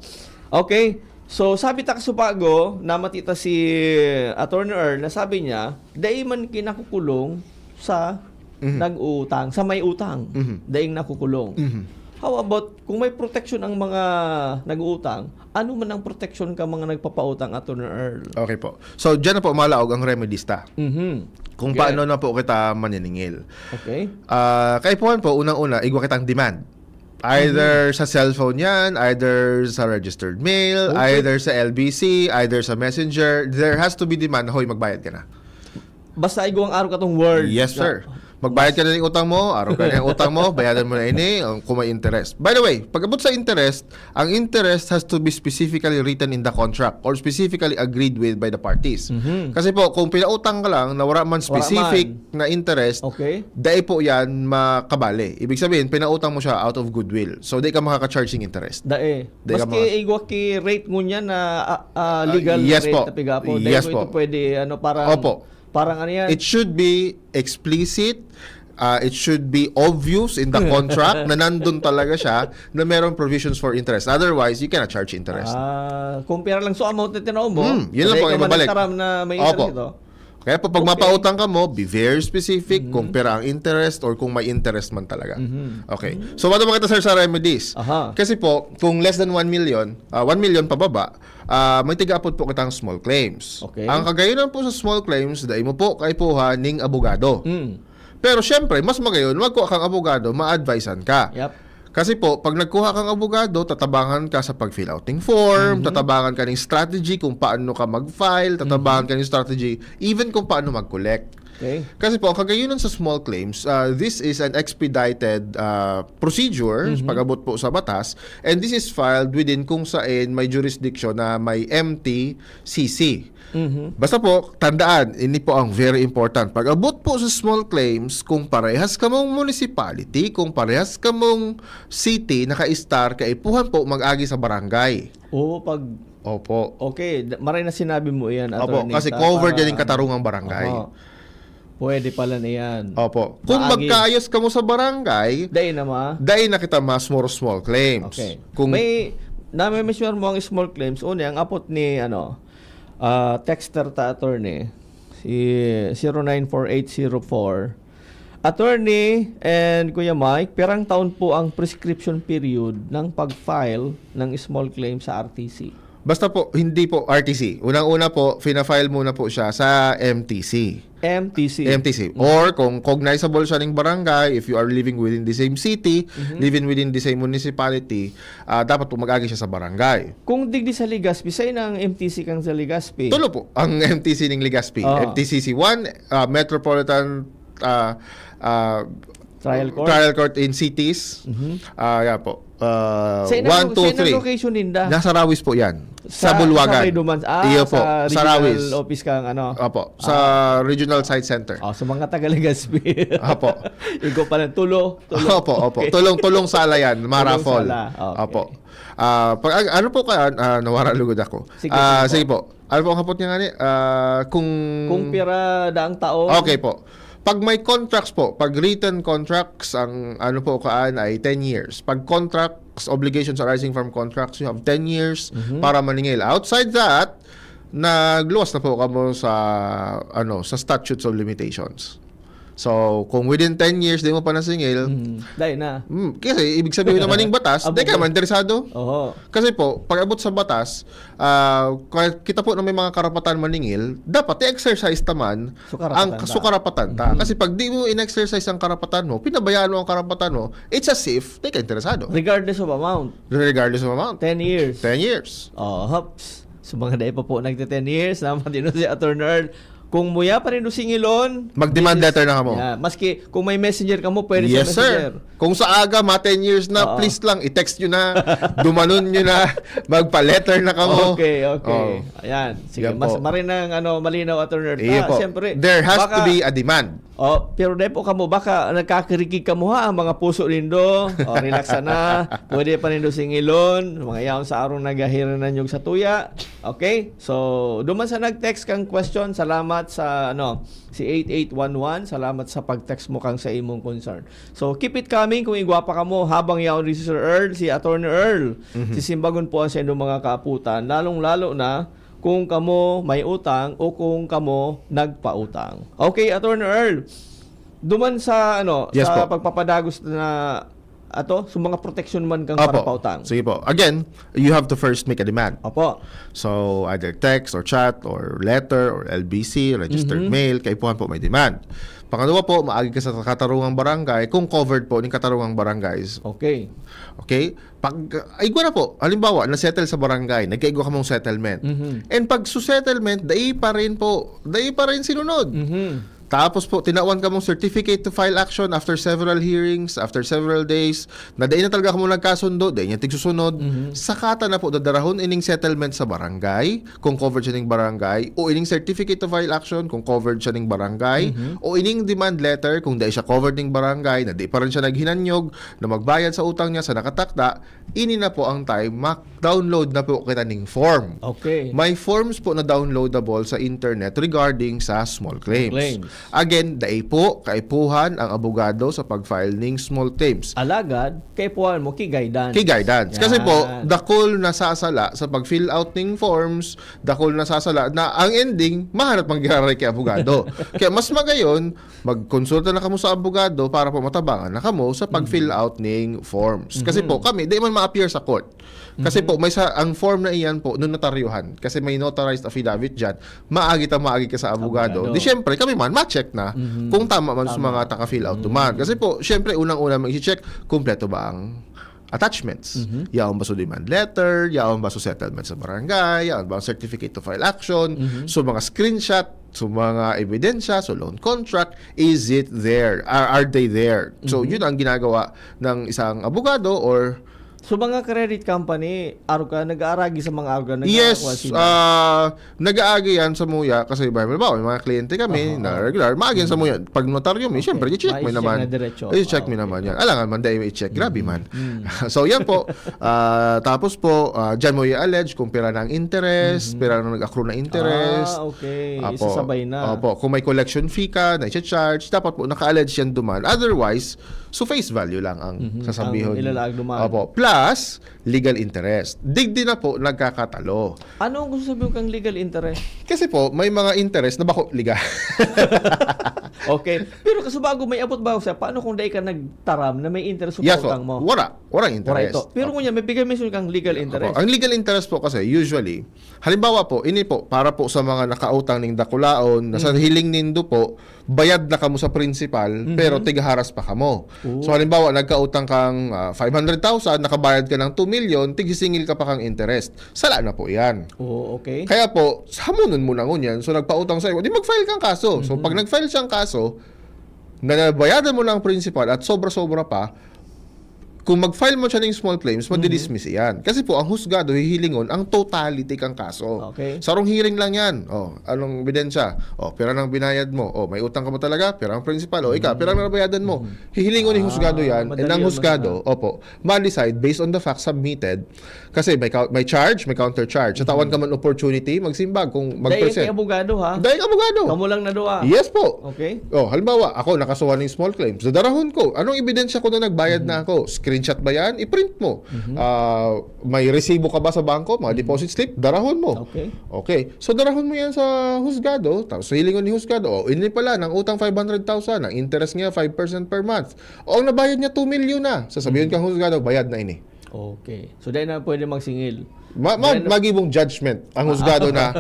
okay. So, sabi ta kasubago, namati ta si Attorney Earl na sabi niya, dai man kinakukulong sa Mhm. nag-uutang, sa may utang, Mhm. daing nakukulong. Mhm. How about kung may protection ang mga nag-uutang, ano man ang protection ka mga nagpapautang, Attorney Earl? Okay po. So, dyan na po malaog ang remedies ta. Mhm. Kung Good. paano na po kita maniningil. Okay. Ah, kaipuhan po, unang-una, igwa kitang demand. Either Mhm. sa cellphone yan, either sa registered mail, Okay. either sa L B C, either sa messenger. There has to be demand na, "Hoy, magbayad ka na." Basta igwang araw katong word. Yes, sir. Magbayad ka na ng utang mo, araw ka na yung utang mo, bayadan mo na ini, ang kung may interest. By the way, pag abot sa interest, ang interest has to be specifically written in the contract or specifically agreed with by the parties. Mhm. Kasi po, kung pinautang ka lang na wala man Wala specific man. na interest, Okay. dai po yan makabali. Ibig sabihin, pinautang mo siya out of goodwill. So, dai ka makaka-charging interest. Dae. Dai ka Maski maka- igwa ki rate ngunyan na, ah, ah, Ah, legal yes rate po. na piga po. Dai Yes po ito po. pwede, ano, parang Opo. Parang ano yan? It should be explicit, ah, it should be obvious in the contract na nandun talaga siya na merong provisions for interest. Otherwise, you cannot charge interest. Ah, kung pera lang so amount na tinao mo, Hmm, yun lang sabi po ang ka ibabalik. managtaram na may Opo. interest ito. Kaya po, pag Okay. mapautang ka mo, be very specific kung Mhm. pera ang interest or kung may interest man talaga. Mhm. Okay. So, madama kita, sir, sa remedies. Aha. Kasi po, kung less than one million, ah, one million pababa, ah, may tigaapod po kitang small claims. Okay. Ang kagayonan po sa small claims, dai mo po kaipuhan ning abogado. Mm. Pero syempre, mas magayon, magkuha kang abogado, ma-advisean ka. Yep. Kasi po, pag nagkuha kang abogado, tatabangan ka sa pag-fill out ng form, Mhm. tatabangan ka ng strategy kung paano ka mag-file, tatabangan ka ng strategy, even kung paano mag-collect. Okay. Kasi po, ang kagayunan sa small claims, ah, this is an expedited ah, procedure, Mhm. pag-abot po sa batas, and this is filed within kung saan may jurisdiction na may M T C C. Mhm. Basta po, tandaan, ini po ang very important. Pag-abot po sa small claims, kung parehas kamong municipality, kung parehas kamong city, naka-star, kaipuhan po mag-agi sa barangay. Oo, pag Opo. Okay, d- maray na sinabi mo iyan, Opo, Attorney, kasi ta- covered para yan yung katarungang barangay. Aha. Pwede pala na yan. Opo. Kung Maagi. Magkaayos kamo sa barangay, Dai na ma. dai na kita mas more small claims. Okay. Kung May, nami-mention mo ang small claims. Una, ang apot ni, ano, ah, texter ta, Attorney, si zero nine four eight zero four. Attorney and Kuya Mike, pirang taon po ang prescription period ng pag-file ng small claim sa R T C? Basta po, hindi po R T C. Unang-una po, fina-file muna po siya sa M T C. M T C. M T C. Or kung cognizable siya ng barangay, if you are living within the same city, Mhm. living within the same municipality, ah, dapat po mag-agi siya sa barangay. Kung digdi sa Legazpi, sa inang M T C kang sa Legazpi? Tulo po ang M T C ng Legazpi. Ah. M T C C one, ah, Metropolitan ah, ah, Trial Court? Trial Court in cities. Mhm. Ah, yan po. Ah, Sa inang, one, two, sa inang three. Location ninda? Nasa Rawis po yan. Sa, Bulwagan. Sa may Duman, ah, Iyo po, sa sa regional Rawis. Office kang ano? Opo, sa Ah. Regional Site Center. Oh, sa mga taga Legazpi. Opo. Igo pa lang, tulo. tulo. Opo, opo. Okay. Tulong-tulong sa yan, Tulong marafol. Sala. Okay. Opo. Ah, pag, ano po ka, ah, nawara lugod ako. Sige, Ah, sige sige po. Ano po ang hapot niya nga ni? Ah, kung Kung pira daang taon? Okay po. Pag may contracts po, pag written contracts, ang ano po kaan ay ten years. Pag contracts, obligations arising from contracts, you have ten years Mhm. para maningil. Outside that, nagluwas na po kamo sa ano, sa statutes of limitations. So, kung within ten years di mo pa nasingil, Hmm. Dai na. hmm, kasi ibig sabihin naman ng batas, Abo di ka ba? man interesado. Oho. Kasi po, pag abot sa batas, ah, kaya kita po na may mga karapatan maningil, dapat i-exercise naman So, karapatan ang ta. so, karapatan ta. Mhm. Kasi pag di mo in-exercise ang karapatan mo, pinabayaan mo ang karapatan mo, it's as if di ka interesado. Regardless of amount. Regardless of amount. Ten years. Ten years. Oh, hops. So, mga dai pa po nagte ten years, naman din si Attorney Earl. Kung muya pa rin singilon, Mag-demand this is- letter na kamo. Yeah, maski kung may messenger kamo, pwede Yes, sa messenger. sir. Kung sa aga, ma ten years na, Oo. please lang, i-text nyo na, dumanon nyo na, magpa-letter na kamo. Okay, okay. Oh. Ayan. Sige, Yan mas po. marin ang ano, malinaw, Attorney Earl. Iyo Ah, po. siyempre, There has baka- to be a demand. Oh, pero dai po kamo, baka nagkakirikig kamo ha, ang mga puso nindo. Oh, relax na. Pwede pa nindo singilon. Mga yaon sa arong nagahirang nanyog sa tuya. Okay? So, duman sa nag-text kang question, salamat sa, ano, si eight eight one one. Salamat sa pag-text mo kang sa imong concern. So, keep it coming kung igwa pa kamo. Habang yaon rin si Sir Earl, si Attorney Earl, Mhm. sisimbagon po ang sa inyong mga kaaputan. Lalong-lalo na kung kamo may utang o kung kamo nagpautang. Okay, Attorney Earl, duman sa, ano, Yes sa po. pagpapadagos na ato, sa mga protection man kang Opo. parapautang. Sige po. Again, you have to first make a demand. Opo. So, either text or chat or letter or L B C, registered Mhm. mail, kaipuhan po may demand. Pangalawa po, maagi ka sa katarungang barangay kung covered po ng katarungang barangays. Okay. Okay? Pag, ay, na po, halimbawa, na-settle sa barangay, nagkaigwa kamong settlement. Mhm. And pag su-settlement, dai pa rin po, dai pa rin sinunod. Mhm. Tapos po, tinawan kamong certificate to file action after several hearings, after several days, na dai na talaga kamo nagkasundo, dai niya tigsusunod. Mhm. Saka ta na po dadarahon ining settlement sa barangay, kung covered siya ning barangay, o ining certificate to file action, kung covered siya ning barangay, Mhm. o ining demand letter, kung dai siya covered ning barangay, na di pa rin siya naghinanyog na magbayad sa utang niya sa nakatakda, ini na po ang time, ma-download na po kita ning form. Okay. May forms po na downloadable sa internet regarding sa small claims. Claims. Again, dai po kaipuhan ang abogado sa pag-file ning small claims. Alagad, kaipuhan mo, ki guidance. Ki guidance. Kasi po, Yan. dakul na sasala sa pag-fill out ning forms, dakul na sasala na ang ending, mahanap mangyari kay abogado. Kaya mas magayon, magkonsulta na kamo sa abogado para po matabangan na kamo sa pag-fill out ning forms. Kasi po, kami, di man ma-appear sa court. Kasi po, may sa, ang form na iyan po, nung notaryuhan, kasi may notarized affidavit dyan, maagi ta maagi ka sa abogado. Abogado. Di syempre, kami man, ma-check na kung tama man sa mga taka-fill out duman. Kasi po, syempre, unang-una, mag-check, kumpleto ba ang attachments? Yaon ba sa demand letter? Yaon ba sa settlement sa barangay? Yaon ba ang certificate to file action? So, mga screenshot, so mga ebidensya, so loan contract, is it there? Are, are they there? So, yun ang ginagawa ng isang abogado or So, mga credit company, arog ka, nag-aaragi sa mga arog ka, Yes, nag-aakuha sila. Ah, nag-aagi yan sa muya kasi halimbawa, may mga kliyente kami Aha, na aha. regular, maagi yan sa muya. Pag notaryo mi, Okay. siyempre, i-check mi Ma-check naman. na diretso. I-check Ah, mi okay. naman yan. Alangan man, dahil i-check. Grabe man. So, yan po. Ah, tapos po, ah, dyan mo i-allege kung pira na ang interest, pira na nag-accrue na interest. Ah, okay. Apo. Isasabay na. Opo. Kung may collection fee ka na i-charge, dapat po naka-allege yan duman. Otherwise, so face value lang ang Mhm. sasabihon. Ang ilalaag duman. Opo. Plus, legal interest. Digdi na po nagkakatalo. Ano ang gusto sabihin kang legal interest? Kasi po, may mga interest na bako legal. Okay. Pero kasubago, may abot ba siya? Paano kung dai ka nagtaram na may interest sa Yes po. utang mo? Wala. Walang Wala interest. ito. Pero ngunyan, may bigay mismo kang legal interest. Opo. Ang legal interest po kasi, usually, halimbawa po, ini po, para po sa mga nakautang ning dakulaon, na sa hiling nindo po, bayad na kamo sa principal, pero tigaharas pa kamo. Oo. So, halimbawa, nagkautang kang ah, five hundred thousand, nakabayad ka ng two million, tigisingil ka pa kang interest. Sala na po yan. Oo, okay. Kaya po, hamunon mo na ngunyan. So, nagpautang sa'yo, di mag-file kang kaso. So, pag nag-file siyang kaso, na nabayadan mo na ang principal at sobra-sobra pa, kung mag-file mo siya ng small claims, madidismiss iyan. Kasi po, ang husgado, hihilingon ang totality kang kaso. Okay. Sarong hearing lang yan. Oh, anong ebidensya? Oh, pira nang binayad mo? Oh, may utang ka ba talaga? Pira ang principal? Oh, ika, pira ang nabayadan mo? Hihilingon ng husgado Ah, yan. And madali ang yun, husgado, opo, ma-decide based on the facts submitted. Kasi may, cou- may charge, may counter charge. Sa tawan ka man opportunity, magsimbag kung Dahil mag-present. Kay abogado, ha? Dahil abogado. Kamo lang na duwa. Yes po. Okay. Oh, halimbawa, ako nakasuhan ng small claims. Dadarahon ko. Anong ebidensya ko na nagbayad na ako? Screenshot ba yan? I-print mo. Ah, may resibo ka ba sa bangko? Mga deposit slip? Darahon mo. Okay. Okay. So, darahon mo yan sa husgado. Tapos, hilingon ni husgado, oh, ini pala, ng utang five hundred thousand, ang interest niya five percent per month. O, ang nabayad niya two million na. Sasabihin kang husgado, bayad na ini. Okay. So, dahil na pwede magsingil. Ma, ma, Dahil- magibong judgment ang husgado na,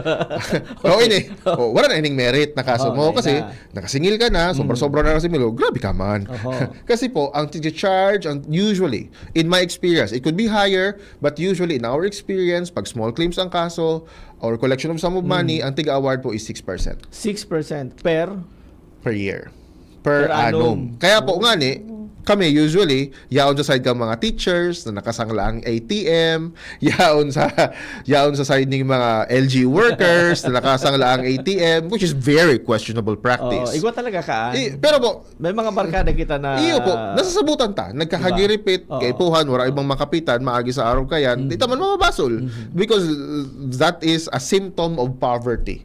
oh, ini, oh, wala na ining merit na kaso Oh, mo dahil kasi na. Nakasingil ka na, sobra-sobra na kasi milo, grabe ka man. Oho. Kasi po, ang charge, ang, usually, in my experience, it could be higher, but usually in our experience, pag small claims ang kaso, or collection of sum of money, ang tiga-award po is six percent six percent per per year. Per, Per annum. annum. Kaya po nga ni, kami usually, yaon sa side ng mga teachers na nakasangla ang A T M, yaon sa yaon sa side ng mga L G workers na nakasangla ang A T M, which is very questionable Oo, practice. Igwa talaga ka. Eh, pero po, May mga barkada kita na iyo po, nasasabutan ta, nagkakagiripit, Oo. kaipuhan, wala ibang makapitan, maagi sa araw kayan, di ta man mababasol. Because uh, that is a symptom of poverty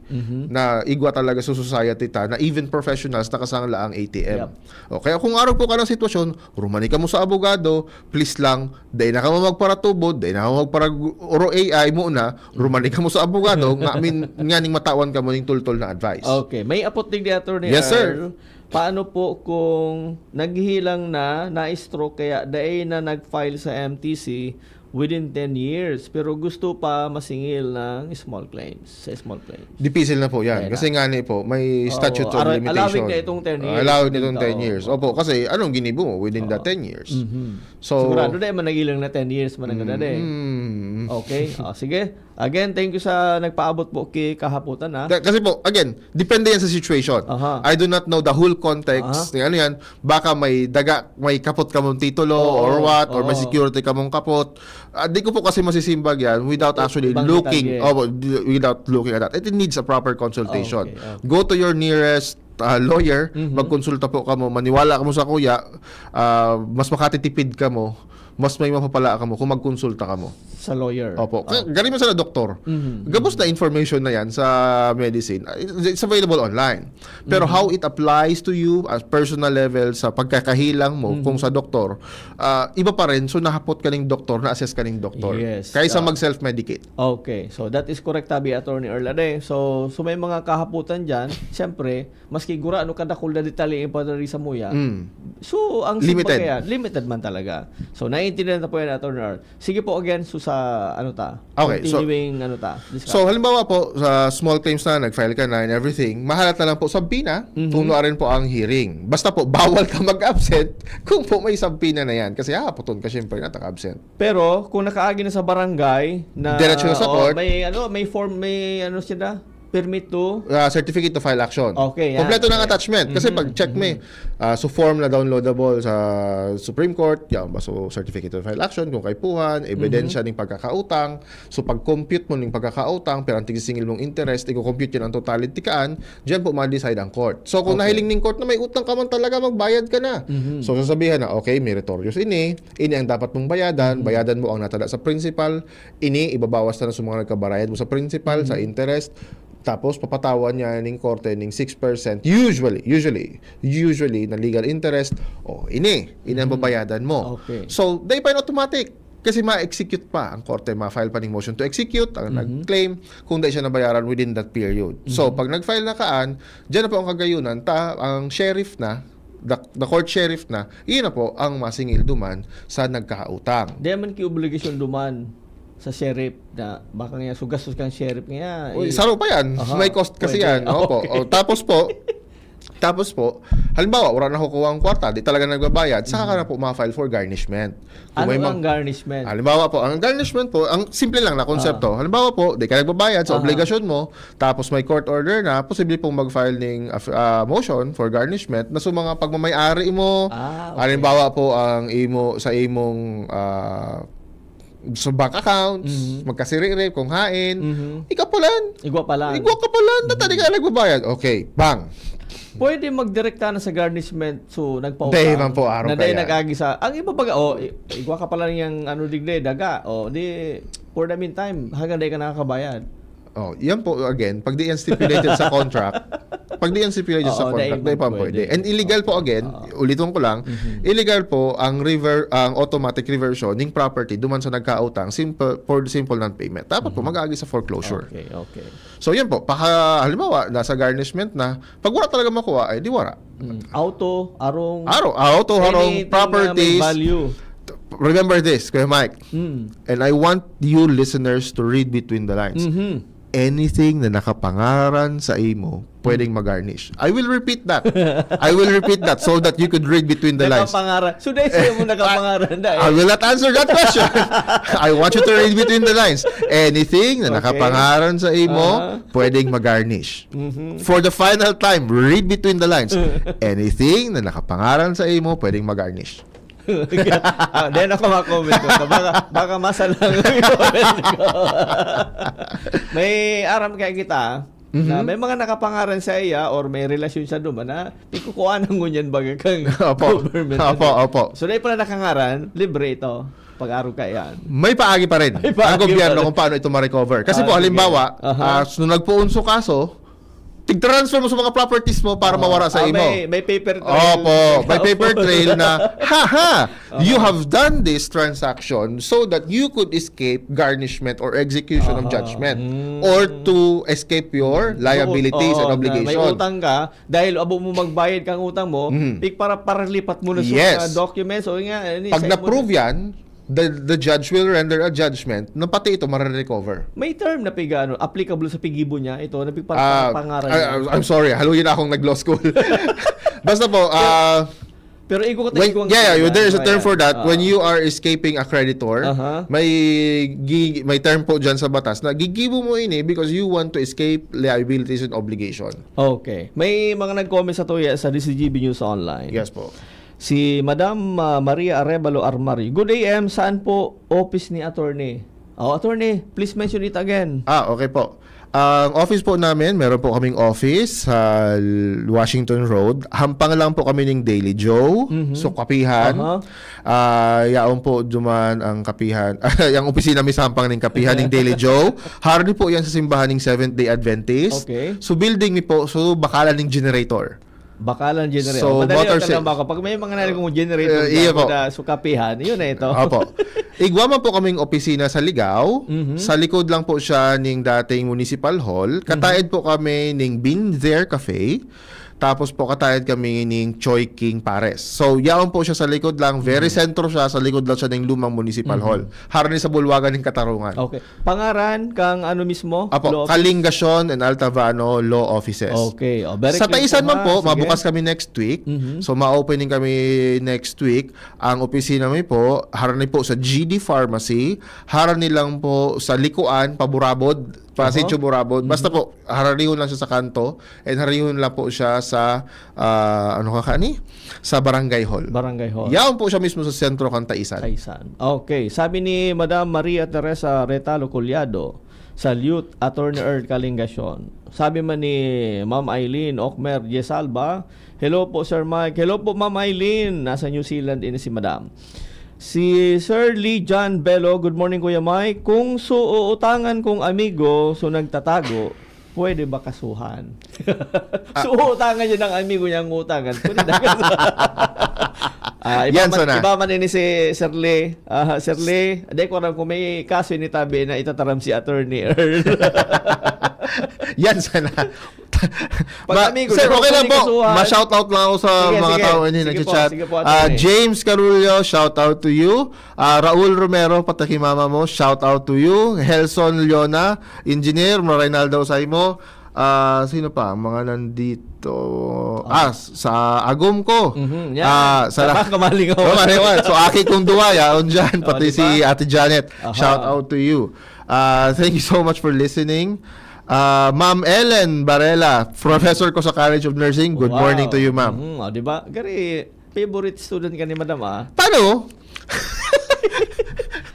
na igwa talaga sa society ta, na even professionals nakasangla ang A T M. Yep. O, kaya kung araw po ka ng sitwasyon, rumani ka mo sa abogado, please lang, dai na ka mo magparatubod, dai na ka mo magpara-oro A I muna, rumani ka mo sa abogado, nga, I mean, nga ning matawan ka mo ning tultol na advice. Okay, may apot digdi, Attorney Yes, sir. Earl. Paano po kung naghihilang na, na-stroke, kaya dai na nag-file sa M T C within ten years, pero gusto pa masingil ng small claims, sa small claims? Dipisil na po yan. Kaya Kasi nga ni po, may Oo, statute of ara- limitation. allowing na itong ten years. Ah, allowing na itong Dito. ten years. Opo, kasi anong ginibo mo within the Oo. ten years? Mhm. So, Sigurado na man naghihilang na ten years man ang ganda eh. Mm. Okay. Ah, sige. Again, thank you sa nagpaabot po ki kahapotan, ha. Da- Kasi po, again, depende yan sa situation. Aha. I do not know the whole context. Aha. Ng ano yan, baka may daga, may kapot ka mong titulo Oo, or what, or may oo. security ka mong kapot. Ah, di ko po kasi masisimbag yan without I- actually ibang looking, detalye. oh, di- without looking at that. It needs a proper consultation. Okay, okay. Go to your nearest ah, lawyer, Mhm. magkonsulta po kamo, maniwala kamo sa kuya, ah, mas makatitipid kamo Mas may mapapala kamo kung magkonsulta kamo. Sa lawyer. Opo. Ah. Kaya galing mo sa doktor. Mhm. Gabos na information na yan sa medicine. It's available online. Pero Mhm. how it applies to you as personal level sa pagkakahilang mo Mhm. kung sa doktor, ah, iba pa rin. So nahapot ka ning doktor, na-assess ka ning doktor. Yes. Kaysa Ah. mag-self-medicate. Okay. So that is correct, tabi Attorney Earl Ade. So, so may mga kahaputan dyan. Siyempre, maski gurano kadakul na detalye ang ipatari sa muya. Mm. So, ang Limited. Kaya, limited man talaga. So, naiintindihan na po yan, Attorney Earl. Sige po, again, so sa, ano ta? Okay, so- Continuing, ano ta? Discuss. So, halimbawa po, sa small claims na, nag-file ka na and everything, mahalat na lang po subpoena, Mhm. kung ano rin po ang hearing. Basta po, bawal ka mag-absent kung po may subpoena na yan. Kasi hahapoton ka, syempre, na taka-absent. Pero kung nakaagi na sa barangay na Diretso na sa oh, court. May ano, may form, may ano sila, permit to. Ah, certificate to file action. Okay, yan. Kompleto ng Okay. attachment. Kasi Mhm, pag check mo eh, ah, so form na downloadable sa Supreme Court, yan ba, so certificate to file action, kung kaipuhan, ebidensya Mhm. ning pagkakautang. So pag-compute mo ning pagkakautang, pero ang tigisingil mong interest, i-compute yun ang totality kaan, dyan po ma-decide ang court. So kung Okay. nahiling ning court na may utang ka man talaga, magbayad ka na. Mhm. So sasabihan na, okay, meritorious ini, ini ang dapat mong bayadan, Mhm. bayadan mo ang natada sa principal, ini ibabawas na sa mga nagkabarayad mo sa principal, Mhm. sa interest, tapos papatawan niya ning korte ning six percent. Usually, usually, usually na legal interest, o ini, ini ang Mhm. babayadan mo. Okay. So, dai pa yan automatic. Kasi ma-execute pa ang korte, ma-file pa ning motion to execute ang Mhm. nag-claim kung dai siya nabayaran within that period. So, Mhm. pag nag-file na kaan, dyan na po ang kagayunan, ta, ang sheriff na, the, the court sheriff na, iyon na po ang masingil duman sa nagkakautang. Di man ki obligasyon duman sa sheriff na baka nga sugastos kang sheriff nga. Uy, eh, saro pa yan. Aha, May cost kasi pwede. Yan. Opo. Okay. O, tapos po, tapos po, halimbawa, wala na kukuha ang kwarta, di talaga nagbabaya, saka ka Mhm. na po ma-file for garnishment. Kung Ano may ang mag- garnishment? Halimbawa po, ang garnishment po, ang simple lang na konsepto. Ah. Halimbawa po, di ka nagbabayad sa Aha. obligasyon mo, tapos may court order na, posible pong mag-file ng ah, motion for garnishment na sa mga pagmamayari mo. Ah, okay. Halimbawa po, ang imo sa imong ah, sa bank accounts, Mhm. magkasiriri kung hain, Mhm. ikapalan. Igwa pa lang. Igwa ka palan, tatali ka nagbabayad. Okay, bang. Pwede magdirekta na sa garnishment, so nagpautang. Dahil man po, araw Na dahil kaya. nag-agi sa, ang iba baga, oh, i- igwa ka pala niyang ano, digdi, daga. Oh, di, for the meantime, hanggang dahil ka nakakabayad. Oh, yan po again, pag di yan stipulated sa contract, pag di yan stipulated sa Oo, contract, dahil dahil pa pwede. pwede. And illegal po again, Oo. ulitin ko lang, Mhm. illegal po ang river ang automatic reversion ning property duman sa nagkautang simple for the simple non-payment. Dapat po Mhm. mag-agi sa foreclosure. Okay, okay. So yan po, paka halimbawa nasa garnishment na, pag wala talaga makuha ay di wala. Mm. Auto, arong Aro, auto, harong anything na may properties. Value. Remember this, Kuya Mike. Mm. And I want you listeners to read between the lines. Mhm. Anything na nakapangaran sa imo, pwedeng mag-garnish. I will repeat that. I will repeat that so that you could read between the lines. Nakapangaran. So, dahil sa'yo mo nakapangaran na eh. I will not answer that question. I want you to read between the lines. Anything na Okay. nakapangaran sa imo, Aha. pwedeng mag-garnish. Mhm. For the final time, read between the lines. Anything na nakapangaran sa imo, pwedeng mag-garnish. Ah, then ako ma-comment ko. Baka, baka masalang yung comment ko. May aram kaya kita na Mhm. may mga nakapangaran sa iya or may relasyon siya duman na ikukuha ng ngunyan baga kang Opo. government. Opo, opo. So, dahil pala nakangaran, libre ito. Pag-aro ka yan. May paagi pa rin May paagi ang gobyerno pa rin. Kung paano ito ma-recover. Kasi Ah, po, sige. halimbawa, Aha. ah, nung nagpuunso kaso, tig-transfer mo sa mga properties mo para Ah, mawara sa ah, imo. may, may paper trail. Opo, may paper trail na, ha ha, you Aha. have done this transaction so that you could escape garnishment or execution of Aha. judgment Mm. or to escape your liabilities Oo, and na obligations. May utang ka, dahil abo mo magbayad kang utang mo, Mhm. pig para paralipat mo na sa Yes. mga documents, o nga, ano, Pag sa- na-prove yan, the, the judge will render a judgment na pati ito marirecover. May term na piga, ano, applicable sa pigibo niya, ito, na pig para Ah, pangaran I, niya. I'm sorry, haluyin na akong nag-law school. Basta po, ah, Pero igo ka when, igo ang yeah, term, yeah, ah, there is a igo term yan. for that. Ah. When you are escaping a creditor, Aha. may gi- may term po dyan sa batas na gigibo mo ini because you want to escape liabilities and obligation. Okay. May mga nag-comment sa tuya sa D C G B News Online. Yes po. Si Madam ah, Maria Arevalo Armari. Good A M, saan po office ni attorney? Oh, attorney, please mention it again. Ah, okay po. Ang office po namin, meron po kaming office sa Washington Road. Hampang lang po kami ning Daily Joe. Mhm. So, kapihan. Aha. Ah, yaon po duman ang kapihan. Ang opisina mi sa hampang ning kapihan ning Daily Joe. Harani po yan sa simbahan ning Seventh Day Adventist. Okay. So, building mi po. So, bakalan ning generator. Bakalan generator. So, madali motor lang si- talaga baka. Pag may mga narinig mong generator Eh, iya dyan, po. Sa kapihan, yun na ito. Opo. Igwa man po kaming opisina sa Ligao. Mhm. Sa likod lang po siya ning dating Municipal Hall. Mhm. Kataed po kami ning Been There Cafe. Tapos po, kataed kami ning Choi King Pares. So, yaon po siya sa likod lang. Very Mhm. sentro siya. Sa likod lang siya ng lumang Municipal Mhm. Hall. Harani sa bulwagan ng Katarungan. Okay. Pangaran kang ano mismo? Apo, Law office? Kalingasyon and Altavano Law Offices. Okay. Oh, very Sa clear Taisan po, man ha. po, Sige. mabukas kami next week. Mhm. So, ma-opening kami next week. Ang opisina mi po, harani po sa G D Pharmacy, harani lang po sa Likuan, Paburabod, Pasitio Oho. Burabod. Basta Mhm. po, haranihon lang siya sa kanto, and haranihon lang po siya sa, ah, ano ka kani? Sa Barangay Hall. Barangay Hall. Yaon po siya mismo sa sentro kan Taisan. Taisan. Okay. Sabi ni Madam Maria Teresa Retalo Collado, "Salute, Attorney Earl Kalingasyon." Sabi man ni Ma'am Eileen Okmer Yesalba, "Hello po, Sir Mike." Hello po, Ma'am Eileen. Nasa New Zealand ini si Madam. Si Sir Lee John Bello, "Good morning, Kuya Mike. Kung so uutangan kong amigo, so nagtatago, pwede ba kasuhan?" Ah. So, uutangan niya ng amigo niya ang utangan. Pwede na kasuhan. Ah, iba Yan man, sana. iba man ini si Sir Lee. Ah, Sir Lee, di ko alam kung may kaso ini tabi na itataram si Attorney Earl. Yan sana. Pag Ma-, amigo sir, niya, okay lang pwede po. kasuhan. Ma-shout out lang ako sa Sige, mga sige. tao na Sige po, nagchat-chat. sige po, Ah, Attorney. James Carullo, shout out to you. Ah, Raul Romero, pati ki mama mo, shout out to you. Helson Leona, Engineer, Reynaldo Saimo. Ah, sino pa? Ang mga nandito. Ah, s-, sa Agom ko. Mhm, yan. Ah, sa Sa la- Baka Malingaw. Oh, Malingaw. So, aki kong duwa, yaon dyan, Oh, pati di ba? si Ate Janet. Aha. Shout out to you. Ah, thank you so much for listening. Ah, Ma'am Ellen Barela, professor ko sa College of Nursing. Good Wow. morning to you, ma'am. Mhm, oh, di ba? Gari, favorite student ka ni Madam, ah. Paano?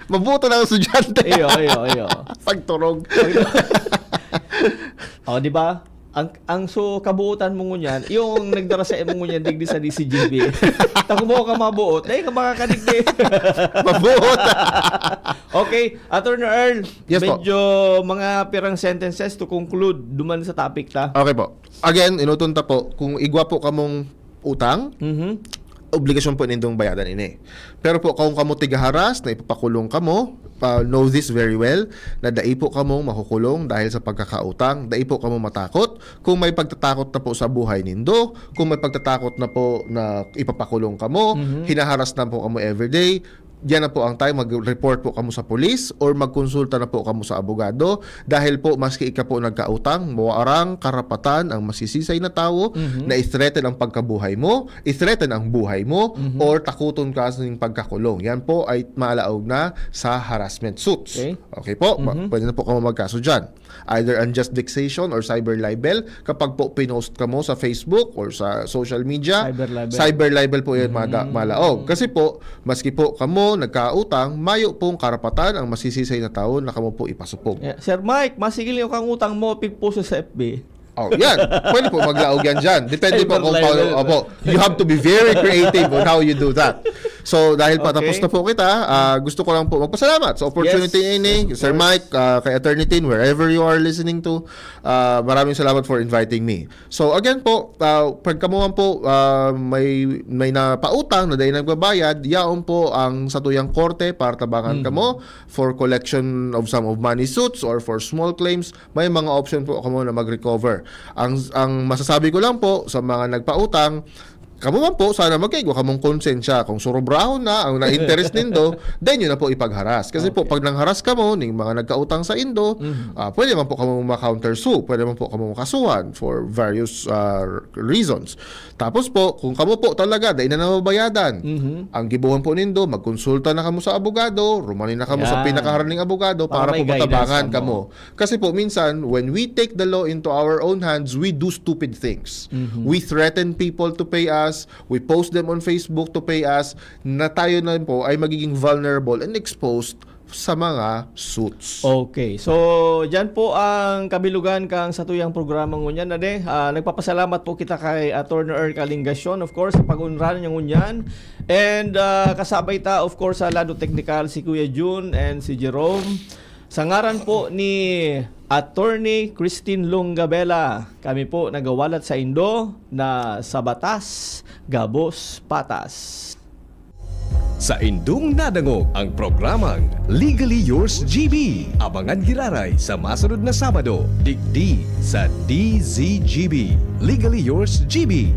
Mabuto na ang estudyante. Iyo, iyo, iyo. Pagturog. Pag- Oh, di ba? Ang, ang so, kabuutan mo ngunyan, yung nagdara sa imo ngunyan, digdi sa D C G B. Tako mo ka mabuot, dahil ka makakadigdi. Mabuot. Okay, Attorney Earl, Yes po. medyo mga pirang sentences to conclude duman sa topic ta. Okay po. Again, inuton ta po, kung igwa po kamong utang, Mhm. obligasyon po nindong bayadan ini. Pero po, kung kamo tigaharas na ipapakulong kamo, ah, know this very well, na dai po kamo makukulong dahil sa pagkakautang, dai po kamo matakot. Kung may pagtatakot na po sa buhay nindo, kung may pagtatakot na po na ipapakulong kamo, Mhm. hinaharas na po kamo everyday, yan na po ang time, mag-report po kamo sa pulis or magkonsulta na po kamo sa abogado. Dahil po, maski ika po nagkautang, mawarang karapatan ang masisisay na tawo Mhm. na i-threaten ang pagkabuhay mo, i-threaten ang buhay mo, Mhm. or takuton ka sa pagkakulong. Yan po ay malaog na sa harassment suits. Okay. Okay po, ma-, Mhm. pwede na po kamo magkaso dyan. Either unjust vexation or cyber libel. Kapag po pinost kamo sa Facebook or sa social media, Cyber libel. cyber libel po yan, mada-, Mm. malaog. Kasi po, maski po kamo nagkautang, mayo pong karapatan ang masisisay na tawo na kamo po ipasupog. Yeah. Sir Mike, masigil yung kang utang mo, pigpost sa F B. Oh, yan. Pwede po maglaog yan dyan. Depende po Cyber kung libel. paano. Opo. You have to be very creative on how you do that. So, dahil Okay. patapos na po kita, ah, gusto ko lang po magpasalamat sa opportunity Yes, ini, yes, of Sir course. Mike, ah, kay Attorney Tin, wherever you are listening to, ah, maraming salamat for inviting me. So, again po, ah, pag kamo man po, ah, may, may napautang na dahil nagbabayad, yaon po ang satuyang korte para tabangan Mm. kamo for collection of some of money suits or for small claims. May mga option po kamo na mag-recover. Ang, ang masasabi ko lang po sa mga nagpautang, kamo man po, sana magkaigwa kamong konsensya. Kung surubrahon na ang na-interest nindo, then yun na po ipagharas. Kasi po, Okay. pag nangharas kamo ning mga nagkautang sa indo, Mhm. ah, pwede man po kamo ma-counter sue, pwede man po kamo makasuhan for various, ah, reasons. Tapos po, kung kamo po talaga, dai na nababayadan, Mhm. ang gibohon po nindo, magkonsulta na kamo sa abogado, rumani na kamo sa Yan. pinakaharaning abogado Para para may po matabangan guidance kamo. kamo. Kasi po, minsan, when we take the law into our own hands, we do stupid things. Mhm. We threaten people to pay us, we post them on Facebook to pay us, na tayo na po ay magiging vulnerable and exposed sa mga suits. Okay. So, dyan po ang kabilugan kang satuyang programa ngunyan na de. Ah, nagpapasalamat po kita kay Attorney Earl Calingacion, of course, sa pag-unran niya ngunyan. And ah, kasabay ta, of course, sa lado teknikal, si Kuya Jun and si Jerome. Sa ngaran po ni Attorney Christine Longabela, kami po nagawalat sa indo na sa batas, gabos, patas. Sa indong nadangog ang programang Legally Yours G B. Abangan giraray sa masunod na Sabado, digdi sa D Z G B. Legally Yours G B.